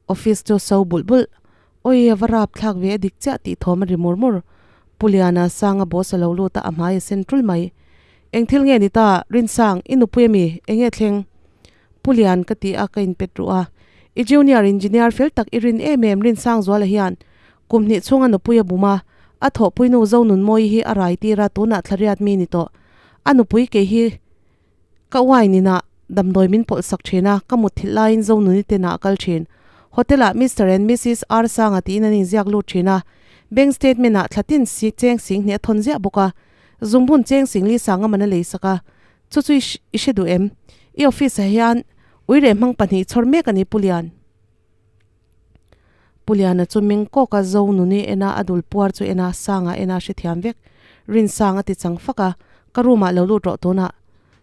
Office chu so bulh bulh. Awi, a va rap thlak ve a dik chiah tih thawm a ri mur mur. Pu Liana Sanga boss a lo lut a, a hmai a sen tul mai. Eng thil nge ni ta? Rinsang, i nupui a mi? Eng nge thleng? Pu Lian ka ti a, ka inpet ruh a. I junior engineer fel tak i rin em em Rinsangzuala hian kum hnih chhunga nupui a bum a, a thawhpuinu Zonunmawii hi a rai tir a, tunah thlariat mi ni tawh. A nupui kei hi ka wine inah damdawi min pawlh sak thin a, ka mutthilh laiin Zonuni te nah a kal thin. Hotel ah Mister and Missis R Sanga tiin an inziak lut thin a, bank statement ah thlatin si cheng sing hnih a thawn ziah bawk a, zungbun cheng singli sanga man a lei sak a. Chu chu i hre duh em? I office ah hian uire hmang pahnih chhawr mek a ni Pu Lian. Pu Liana chu meng kawk a, Zo nuni en a, a dul puar chu en a, Sanga en a hrethiam vek. Rinsang a ti chang fak a, Ka room ah lo lut rawh tunah.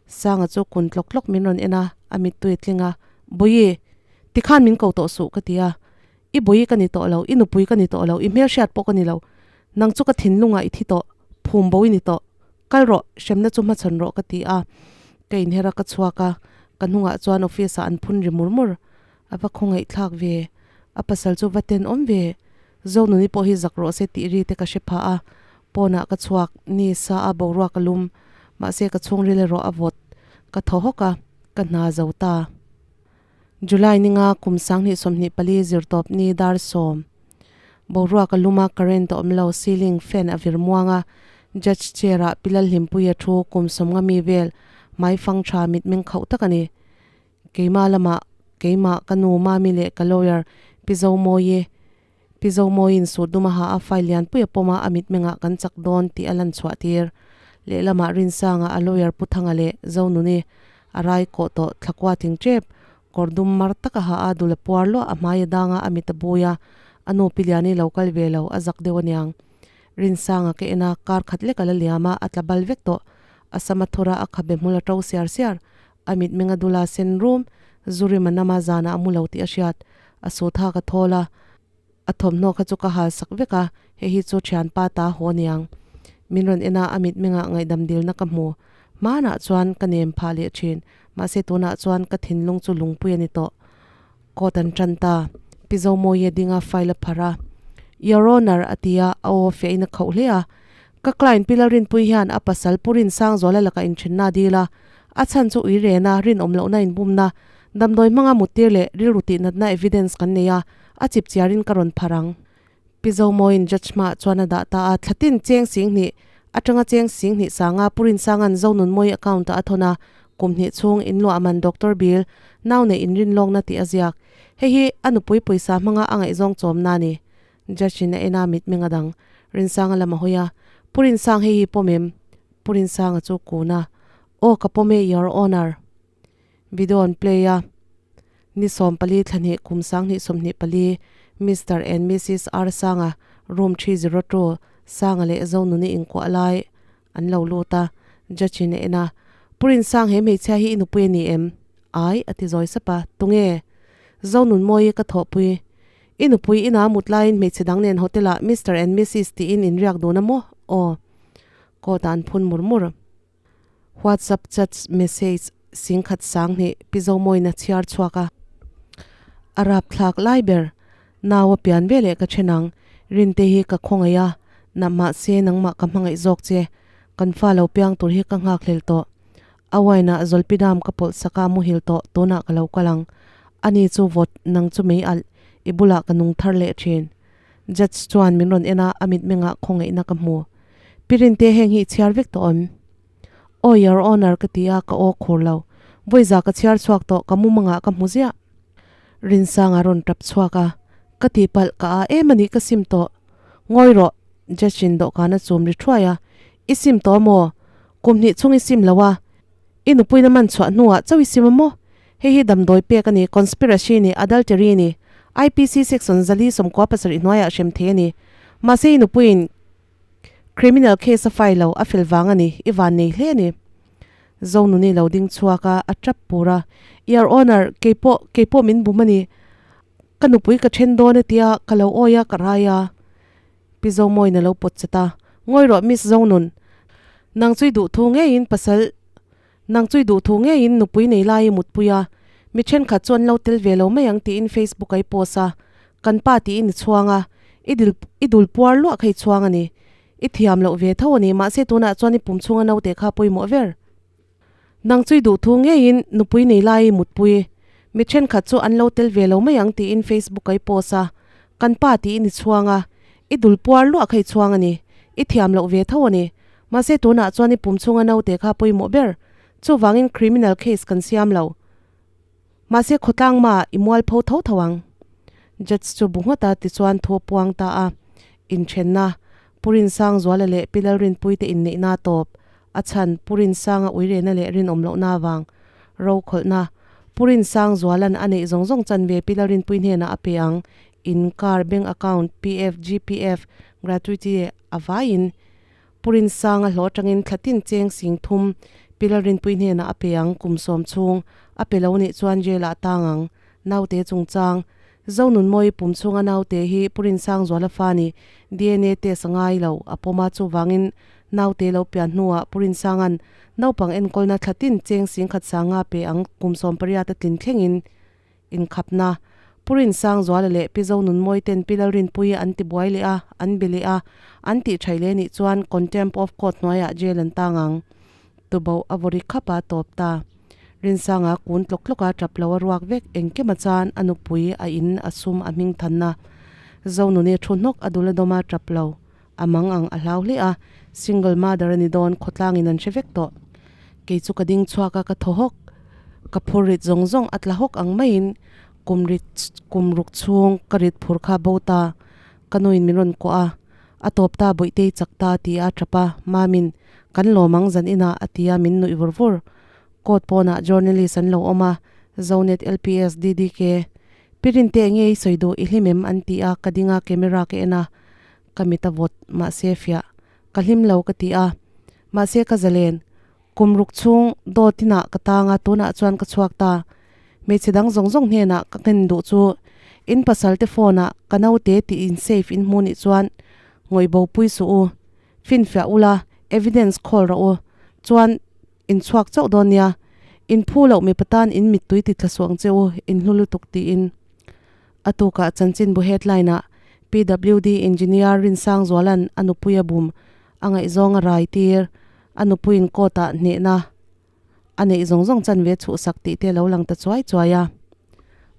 Sanga chu kun tlawk tlawk min rawn en a, a mittui a tling a, Bawihi, tikhan min ko tawh suh ka ti a. I bawihi ka ni tawh lo, i nupui ka ni tawh lo, i hmelhriat pawh ka ni lo. Nang chu ka thinlungah i thi tawh, phum bo i ni tawh. Kal rawh, hremna chu hmachhawn rawh ka ti a, ka inher a ka chhuak a, ka hnungah chuan office ah an phun ri mur mur. A va khawngaihthlak ve, a pasal chu va tenawm ve. Zonuni pawh hi zak rawh se tih ri te ka hre phah a, pawnah ka chhuak, ni sa a boruak a lum, mahse ka chhungril erawh a vawt, ka thaw hawk a, ka hna zo ta. July ninga kum 2024 zirtawp ni dar 10. Boruak a lum a, current a awm lo, ceiling fan a vir muang a, judge chair ah Pilal Hlimpuia a thu kum 50 mi vel hmai fang tha mitmeng khauh tak a ni. Keimah lamah keimah ka nu Mami leh ka lawyer Pi Zomawi Pi Zomawiin suit dum a ha a, file lianpui a pawm a, a mitmengah kan chak dawn tih a lan chhuah tir. Lehlamah Rinsanga a lawyer Pu Thanga leh Zonuni a rai kawh tawh thlakua tling tep, kawr dum mar tak a ha a, dul a puar luah, a hmai a dang a, a mit a bui a, a nu Pi Liani lo kal ve lo, a zak deuh aniang. Rinsanga ka en a, kar khat lek a la liam a, a tla bal vek tawh. A sam a thur a, a khabe hmul a to siar siar. A mitmeng a dula sen rum, Zurima nama zanah a mu lo tih a hriat. A sut hak a thawl a, a thawmhnaw kha chu ka hal sak vek a, hei hi chu thianpa ta haw aniang. Min rawn en a, a mitmengah ngaihdam dilna ka hmu. Hmanah chuan ka nem phah leh thin, mahse tunah chuan ka thinlung chu lungpui a ni tawh. Court an tan ta. Pi Zomawi a ding a, file a pharh a. Your Honour, a ti a, a aw fiahin a khauh hle a. Ka client Pi Lalrinpuii hian a pasal Pu Rinsangzuala lakah inthenna a dil a, a chhan chu ui rena, rinawm lohna inbumna, damdawi hmanga muttir leh rilru tihnatna evidence kan nei a, a chip chiarin ka rawn pharh ang. Pi Zomawiin judge hmaah chuan a dah ta a, thlatin cheng singhnih atanga cheng singhnih sanga Pu Rinsanga'n Zonunmawii account-ah a thawn a, kum hnih chhung inluah man Doctor Bill nau neih inrinlawkna tih a ziak. Hei hi a nupui pawisa hmanga a ngaihzawng chawmna a ni. Judge-in a en a, mitmeng a dang. Rinsanga lam a hawi a, Pu Rinsang hei hi pawm em? Pu Rinsanga chu kun a, Aw ka pawm e Your Honour. Video an play a, ni 14 thla hnih kum 2024 Mister and Missis R Sanga room 302 Sanga leh Zonuni inkuah lai an lo lut a, judge in a en a, Pu Rinsang he hmeichhia hi i nupui a ni em? Ai a ti zawi sap a, Tunge? Zonunmawii ka thawhpui. I nupui ina mut laiin hmeichhe dang nen hotel ah Mister and Missis tiin inriak dun a maw? Aw. Court ah an phun mur mur. WhatsApp chats message singkhat sanghnih Pi Zomawiin a chhiar chhuak a. A rapthlak lai ber, Nau a pian ve leh ka then ang, Rinte hi ka khawngaih a, na mahse nangmah ka hmangaih zawk che, kan fa lo piang tur hi ka nghakhlel tawh. A wine ah Zolpidam ka pawlh sak a muhil tawh, tunah ka lo kal ang. Ani chu vawt, nang chu mei alh, i bulah ka nung thar leh thin. Judge chuan min rawn en a, a mitmengah khawngaihna ka hmu. Pi Rinte heng hi i chhiar vek tawh awm? Aw Your Honour ka ti a, ka aw khur lo. Vawiza ka chhiar chhuak tawh, ka mumangah ka hmu ziah. Rinsanga rawn tap chhuak a, ka tihpalh ka a em a nih ka sim tawh. Ngawi rawh, Judge in dawhkan a chum ri thuai a, I sim tawh maw? Kum hnih chhung i sim lo a, i nupuina man chhuah hnuah chauh i sim a maw? Hei hi damdawi pek a ni, conspiracy ni, adultery ni, IPC section 497 hnuaiah hrem thei a ni. Mahse i nupuiin criminal case a file lo, a fel vang a ni, i van nei hle a ni. Zonuni lo ding chhuak a, a tap pur a, Your Honour, keipawh, keipawh min bum a ni. Ka nupui ka then dawn a tia, ka lo awi a, ka rai a. Pi Zomawiin a lo pawt chat a, Ngawi rawh Miss Zonun, nang chu i duhthu ngeiin pasal, nang chu i duhthu ngeiin nupui nei lai i mutpui a, mi thenkhat chu an lo tel ve lo mai ang tiin Facebook a i post a, kan pa tiin i chhuang a, i dil i dul puar luah kha i chhuang a ni. I thiam loh ve tho a ni, mahse tunah chuan i pum chhunga naute kha pawimawh ber. Nang chu i duhthu ngeiin nupui nei lai i mutpui. Mi thenkhat chu an lo tel ve lo mai ang tiin Facebook a i post a, kan pa tiin i chhuang a, i dul puar luah kha i chhuang a ni. I thiam loh ve tho a ni. Mahse tunah chuan i pum chhunga naute kha pawimawh ber. Chuvangin criminal case kan siam lo. Mahse khawtlang mah i mualpho tho tho ang. Judge chu bu nghawt a tichuan thu a puang ta a. Inthenna, Pu Rinsangzuala leh Pi Lalrinpuite inneihna tawp, a chhan Pu Rinsanga uirena leh rinawm lohna avang, rokhawlhna, Pu Rinsangzuala'n a neih zawng zawng chanve Pi Lalrinpui hnenah a pe ang, in car, bank account, PF, GPF, gratuity a vaiin Pu Rinsanga hlawh atangin thla tin cheng sing thum Pi Lalrinpui hnenah a pe ang, kum sawm chhung a pe lo nih chuan jail ah tang ang. Naute chungchang, Zonunmawi pum chhunga naute hi Pu Rinsang Zuala fa ni, DNA test a ngai lo, a pawm a, chuvangin naute lo pian hnuah Pu Rinsanga'n naupang enkawlna thla tin cheng sing khat sanga pe ang kum 18 a tlin thlengin Inkhapna, Pu Rinsangzuala leh Pi Zonunmawi ten Pi Lalrinpuii an ti buai leh a, an be leh a, an tih thaih leh nih chuan Contempt of Court hnuaiah jail an tang ang. Tuboh a vawri khap a tawp ta. Rinsanga kun tlawk tlawk a tap lo a ruak vek engkim a chan a nupui a in a sum a hming thanna. Zonuni thu hnawk a dul a dawm a tap lo. A mang ang a hlau hle a, single mother a ni dawn khawtlangin an hre vek tawh. Kei chu ka ding chhuak a, ka thaw hawk. Ka phur rit zawng zawng a tla hawk ang maiin kum rit kum ruk chhung ka rit phur kha bo ta. Ka nuin min rawn kuah a, a tawp ta Bawihtei chak ta ti a tap a, Mamin kan lawm ang zan inah a ti a min nuih vur vur. Court pawnah journalist an lo awm a, Zonet LPS DDK. Pi Rinte enge i sawi duh i hlim em an ti a, ka ding a camera ka en a. Ka mit a vawt, mahse fiah. Ka hlim lo ka ti a. Mahse ka zalen. Kum ruk chhung dawt inah ka tang a, tunah chuan ka chhuak ta. Hmeichhe dang zawng zawng hnenah ka nghen duh chu in pasal te phone ah ka naute tih in safe in hmu nih chuan ngawih bo pui suh u. Finfiah ula, evidence call rawh u. Chuan in chhuak chauh dawn nia. In phu loh mipa tan in mittui ti thla suh ang che u, in hlu lutuk tiin. A tukah chanchinbu headline ah PWD Engineer Rinsangzuala'n a nupui a bum, a ngaihzawng a rai tir, a nupuiin court ah hnehna a neih zawng zawng chanve chhuhsak tih te lo lang ta chuai chuai a.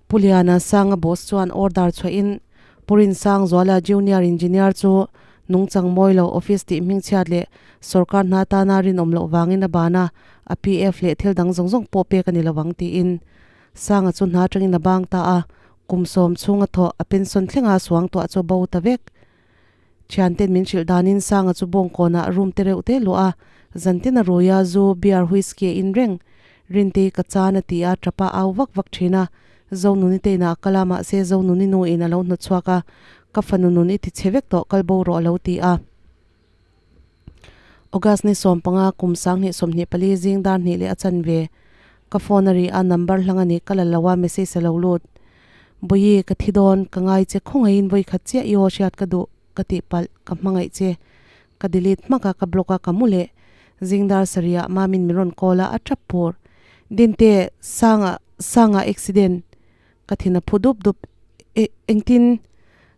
Pu Liana Sanga boss chuan order chhuahin Pu Pu Rinsangzuala Junior Engineer chu nungchang mawi lo office tih hmingchhiat leh sorkar hna tana rinawm loh vangin a ban a, a PF leh thil dang zawng zawng pawh pek a ni lo ang tiin Sanga chu hna atangin a bang ta a, kum sawm chhunga thawh a pension thlenga suang tuah chu a bo ta vek. Thianten min hrilh danin Sanga chu bawngkawnah room te reuh te luah a, zantin a rui a, zu, beer, whisky a in reng. Rintei ka chan a ti a, tapa au vak vak thin a. Zonuni te inah a kal a, mahse Zonuni nu in a lo hnawt chhuak a, Ka fanu nun i ti chhe vek tawh, kal bo rawh a lo ti a. August ni 15 kum 2024 zing dar hnih leh a chanve. Ka phone a ri a, number hlang a ni, ka la lo a, message a lo lut. Bawihi, ka thi dawn, ka ngai che, khawngaihin vawi khat chiah i aw hriat ka duh, ka tih palh, ka hmangaih che. Ka delete hmak a, ka block a, ka mu leh. Zing dar sarih ah Mamin min rawn call a, a tap pur. Dinte, Sanga, Sanga accident. Ka thin a phu dup dup. E, engtin?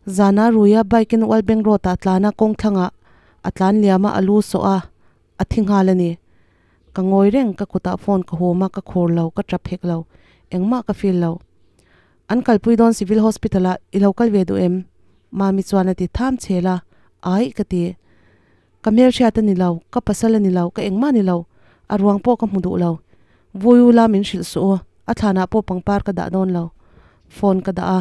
Zana ruia bike in Ualbeng road ah tlan a, kawng thlangah a tlan liam a, a lu sawh a, a thi nghal a ni. Ka ngawi reng, ka kutah phone ka hum a, ka khur lo, ka tap hek lo, engmah ka feel lo. An kalpui dawn Civil Hospital ah i lo kal ve duh em? Mami chuan a ti tham chhel a, Aih ka ti. Ka hmelhriat a ni lo, ka pasal a ni lo, ka engmah a ni lo, a ruang pawh ka hmu duh lo. Vui u la min hrilh suh u, a thlanah pawh pangpar ka dah dawn lo. Phone ka dah a,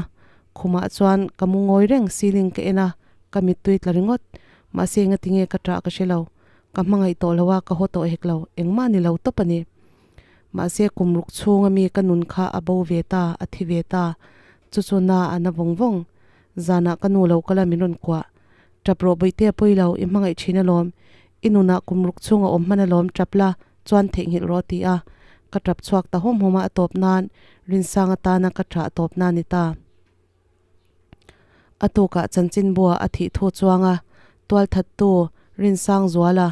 khumah chuan ka mu ngawi reng, ceiling ka en a, ka mittui tla ringawt. Mahse engatinge ka ṭah ka hre lo. Ka hmangaih tawh lo a, ka haw tawh hek lo, engmah a ni lo tawp a ni. Mahse kum ruk chhunga mi ka nun kha a bo ve ta, a thi ve ta. Chu chu na a na vawng vawng. Zanah ka nu lo kal a min rawn kuah. Tap rawh bawihte a pawi lo, i hmangaih thin alawm. I nunah kum ruk chhunga awm hman alawm tap la, chuan theihnghilh rawh a ti a. Ka tap chhuak ta hawm hawm a, a tawp nan Rinsang atana ka thah tawp na ni ta. A tukah chanchinbua a thih thu chuanga tualthattu Rinsangzuala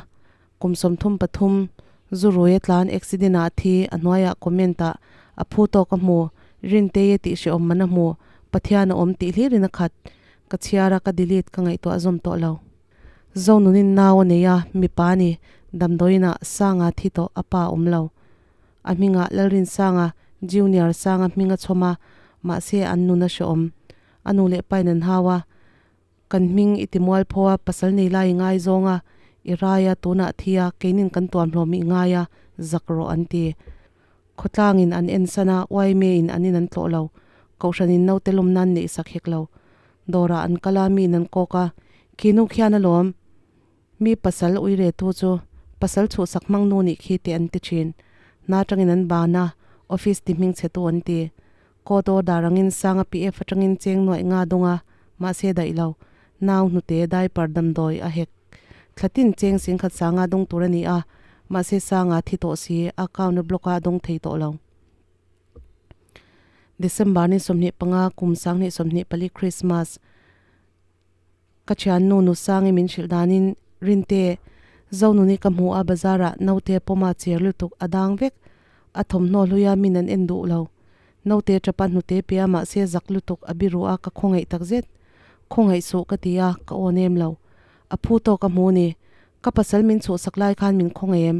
kum 33 zu rui a tlan accident ah a thi, a hnuaiah comment ah a phu tawk a hmu, Rintei a tih hrehawm man a hmu, Pathian a awm tih hlirin a khat. Ka chhiar a, ka delete ka ngaihtuah zawm tawh lo. Zonunin nau a nei a, mipa a ni, damdawiinah Sanga thi tawh a pa a awm lo. A hmingah Lalrinsanga, Junior Sanga hming a chhawm a, mahse an nun a hrehawm. A nu leh pain an hau a, Kan hming i ti mualpho a, pasal nei lai i ngaizawng a, i rai a, tunah thi a, keinin kan tuamhlawm i ngai a, zak rawh an ti. Khawtlangin an ensan a, YMA-in an in an tlawh lo. Kohhranin naute lawm nan neih sak hek lo. Dawrah an kal a, miin an kawk a, Khi nu khian alawm. Mi pasal ui re tu chu pasal chhuhsak hmang nu nih khi teh an ti thin. Hna atangin an ban a, office ti hming chhe tu an ti. Court order angin Sanga PF atangin cheng nuaih nga dawng a, mahse daih lo. Nau hnute diaper damdawi a hek. Thla tin cheng singkhat sanga dawng tur a ni a, mahse Sanga thi tawh si, account a block a dawng thei tawh lo. December ni 25 kum 2024 Christmas. Ka thiannu Nusangi min hrilh danin Rinte, Zonuni ka hmu a bazar ah naute pawma cher lutuk a dang vek, a thawmhnaw hluia min an en duh lo. Naute tapa hnute pia mahse zak lutuk a biru a ka khawngaih takzet. Khawngaih suh ka ti a, ka aw nem lo. A phu tawk a hmu ni. Ka pasal min chhuhsak lai khan min khawngaih em?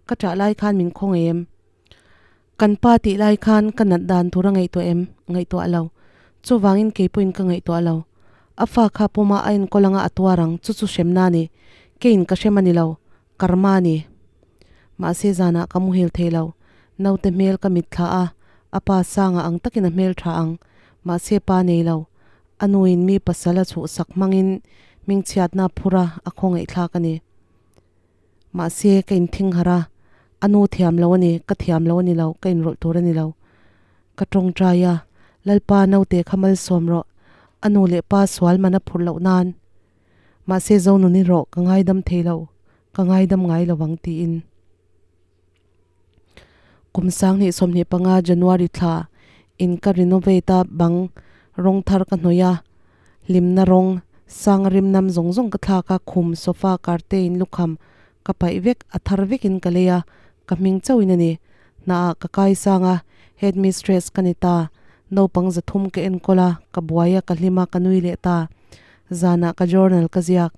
Ka ṭah lai khan min khawngaih em? Kan pa tih lai khan ka nat dan tur a ngaihtuah em? Ngaihtuah lo. Chuvangin kei pawhin ka ngaihtuah lo. A fa kha puma a enkawl anga a tuar ang, chu chu hremna a ni. Keiin ka hrem a ni lo. Karma a ni. Mahse zanah ka muhil thei lo. Naute hmel ka mitthla a, a pa sanga ang takin a hmel tha ang. Mahse pa nei lo. A nuin mi pasal a chhuhsak hmangin hmingchhiatna a phur a, a khawngaihthlak a ni. Mahse, ka inthing harh a, a nu thiam lo a ni, ka thiam lo a ni lo, ka inrawlh tur a ni lo. Ka tawngtai a, Lalpa naute kha malsawm rawh, a nu leh pa sual man a phurh loh nan. Mahse, Zonuni rawh, ka ngaidam thei lo, ka ngaidam ngai lo ang tiin. Kum 2025 January thla in ka renovate a bang rawng thar ka hnawih a, hlimna rawng sang rim nam zawng zawng ka thlak a, khum, sofa, curtain, lukham ka paih vek, a thar vekin ka lei a, ka hming chauhin a ni. Hnaah ka kai sang a, headmistress ka ni ta, naupang 300 ka enkawl a, ka buai a, ka hlim a, ka nui leh ta. Zanah ka journal ka ziak.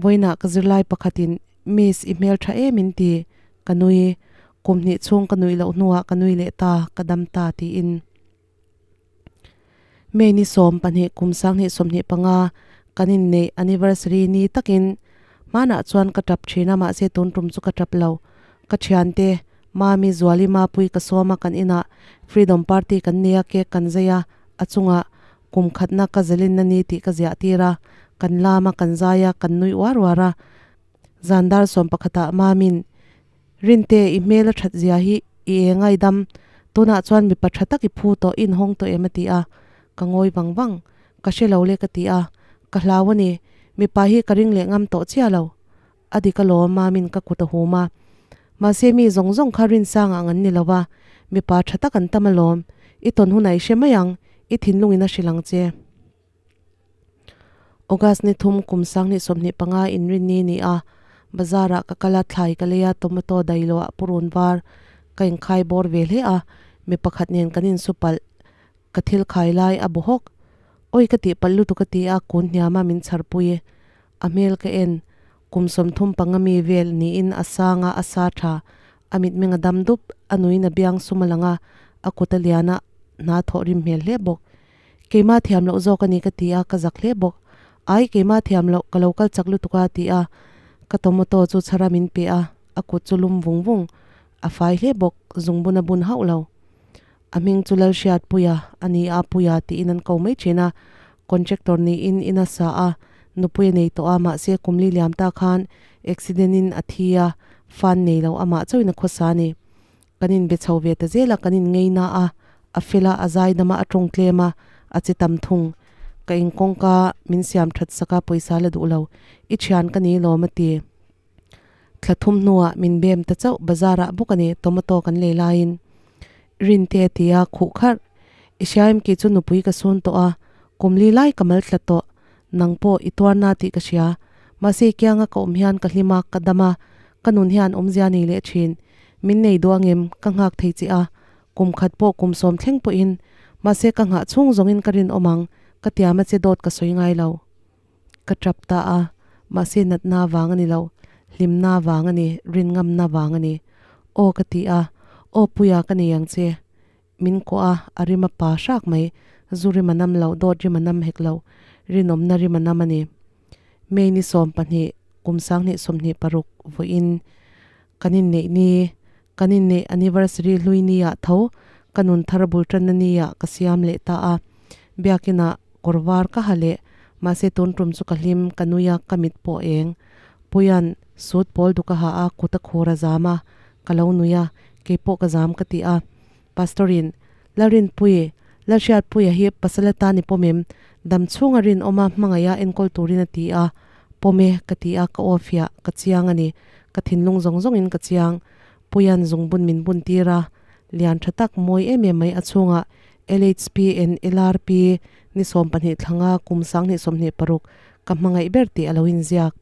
Vawiinah ka zirlai pakhatin Miss, i hmel tha em in ti? Ka nui. Kum hnih chhung ka nuih loh hnuah ka nui leh ta, ka dam ta tiin. May ni 12 kum 2025 kan inneih anniversary ni takin hmanah chuan ka tap thin a mahse tun tum chu ka tap lo. Ka thiante Mami Zuali Mapui ka sawm a kan inah Freedom Party kan nei a cake kan zai a a chungah kum khatna ka zalenna ni tih ka ziah tir a kan lam a kan zai a kan nui uar uar a. Zan dar 11 ah Mamin Rinte, i hmel a that zia hi i eng a i dam? Tunah chuan mipa tha tak i phu tawh, i inhawng tawh em? a ti a. Ka ngawi vang vang. Ka hre lo le ka ti a. Ka hlau a ni. Mipa hi ka ring leh ngam tawh chiah lo. A dik alawm, Mamin ka kut a hum a. Mahse mi zawng zawng kha rinsang ang an ni lo va, mipa tha tak an tam alawm. I tawn hunah i hre mai ang, i thinlungin a hrilh ang che. August ni thum kum 2025 inrinni ni a, bazar ah ka kal a, thlai ka lei a, tomato dailo ah purun var ka inkhai bawr ve hle a, mi pakhat nen kan insu palh, ka thil khai lai a bu hawk. Awi ka tih palh lutuk a ti a, kun hniam a min chhar pui. A hmel ka en, kum 35 mi vel niin a sang a, a sa tha, a mitmeng a dam dup, a nuin a biang sum a lang a, a kut a lian a, hna thawh rim hmel hle bawk. Keimah thiam loh zawk a ni ka ti a, ka zak hle bawk. Ai, keimah thiam loh, ka lo kal chak lutuk a ti a, ka tomato chu chhara min pe a, a kut chu lum vung vung. A fai hle bawk, zungbun a bun hauh lo. A hming chu Lalhriatpuia a ni a, Puia tiin an ko mai thin a. Contractor niin in a sa a, nupui a nei tawh a, mahse kumli liam ta khan accident in a thi a, fan nei lo amah chauhin a khawsa a ni. Kan inbe chho ve ta zel a, kan inngei na a, a fel a, a zaidam a, a tawng tlem a, a che tam thung. Ka in kawngka min siam that sak a, pawisa la duh lo. I thian ka ni lawm a ti. Thla thum hnuah min bem ta chauh, bazar ah bawk a ni, tomato kan lei laiin. Rinte a ti a, khuh kharh. I hriaim ki chu nupui ka sun tawh a, kum li lai ka mal tla tawh. Nang pawh i tuar na tih ka hria. Mahse i kianga ka awm hian ka hlim a, ka dam a, ka nun hian awmzia nei leh thin. Min nei duh angem, ka nghak thei che a, kum khat pawh kum sawm thleng pawhin. Mahse ka nghah chhung zawngin ka rinawm ang, ka tiam a che dawt ka sawi ngai lo. Ka tap ta a, mahse natna vang a ni lo, hlimna vang a ni, rinngamna vang a ni. Aw ka ti a, aw puia ka nei ang che. Min kawh a, a rim a pa hrak mai. Zu rim a nam lo, dawt rim a nam hek lo. Rinawmna rim a nam a ni. May ni 12, kum 2026 vawiin kan inneih ni, kan inneih anniversary hlui ni ah tho ka nun thar bul tanna ni ah ka siam leh ta a. Biakin ah kawr var ka ha leh, mahse tun tum chu ka hlim, ka nui a, ka mit pawh eng. Puia'n suit pawl duk a ha a, kut a khur a zam a, ka lo nui a, keipawh ka zam ka ti a. Pastor-in, Lalrinpui, Lalhriatpuia hi pasal atan i pawm em? Dam chhunga rinawma hmangaiha enkawl turin a ti a. Pawm e, ka ti a, ka aw fiah, ka chiang a ni. Ka thinlung zawng zawngin ka chiang. Puia'n zungbun min bun tir a, lian tha tak mawi em em mai a chhungah LHP and LRP ni 12 thlanga kum 2026 ka hmangaih ber tih a lo inziak.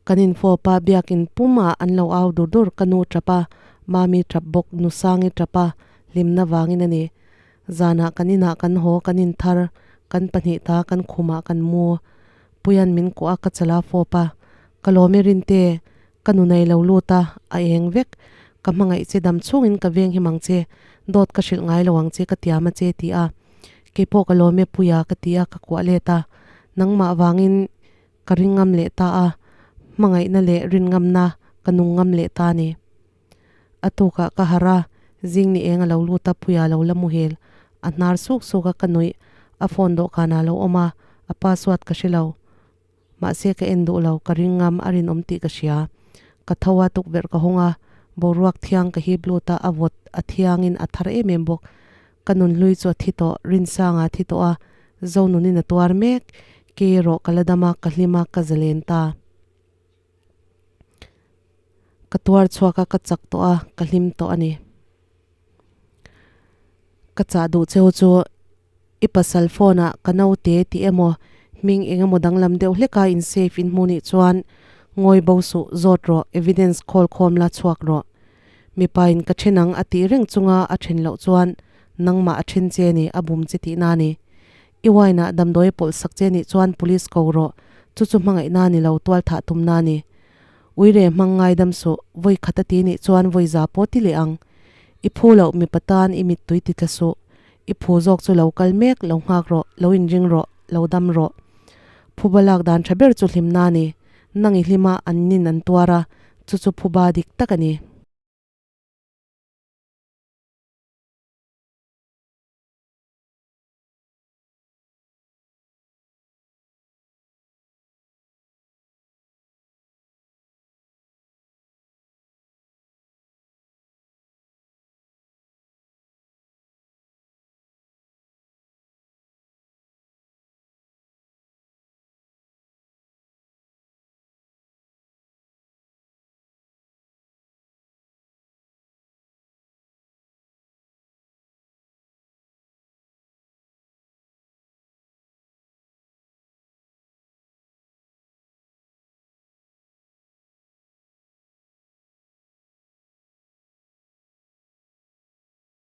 Kan infawp a, biakin pumah an lo au dur dur, ka nu tap a, mami tap bawk, nu Sangi tap a, hlimna vangin a ni. Zanah kan inah kan haw, kan inthar, kan pahnih ta, kan khumah kan mu. Puia'n min kuah a, ka chala fawp a, ka lawm i Rinte, ka nu nei lo lut a, a eng vek, ka hmangaih che dam chhungin ka veng him ang che, dawt ka hrilh ngai lo ang che ka tiam a che ti a. Keipawh ka lawm e Puia ka ti a, ka kuah let a, nangmah vangin Ka ring ngam leh ta a, hmangaihna leh rin ngamna ka nung ngam leh ta a ni. A tukah ka harh a, zing ni eng a lo lut a, Puia lo la muhil. A hnar suk suk a, ka nuih. A phone dawhkanah a lo awm a, a password ka hre lo. Mahse ka en duh lo, ka ring ngam, a rinawm tih ka hria. Ka tho a, tukverh ka hawng a, boruak thiang ka hip lut a, a vawt, a thiangin a thar em em bawk. Ka nunhlui chu a thi tawh, Rinsanga a thi tawh a, Zonunin a tuar mek, kei erawh ka la dam a, ka hlim a, ka zalen ta. Ka tuar chhuak a, ka chak tawh a, ka hlim tawh a ni. Ka chah duh cheu chu i pasal phone ah ka naute tih emaw hming eng emaw danglam deuh hlek a in save in hmuh nih chuan ngawi bo suh zawt rawh, evidence khawl khawm la chhuak rawh. Mipa in ka then ang a tih reng chunga a then loh chuan nangmah a then che ni, a bum che tihna a ni. I wine ah damdawi a pawlh sak che nih chuan police ko rawh, chu chu hmangaihna ni lo, tual thah tumna a ni. Uire hmang ngaidam suh, vawi khat a ti nih chuan vawi za pawh ti leh ang. I phu loh mipa tan i mittui ti tla suh. I phu zawk chu lo kal mek, lo nghak rawh, lo inring rawh, lo dam rawh. Phuba lak dan tha ber chu hlimna a ni. Nang i hlima an nin an tuar a, chu chu phuba dik tak a ni.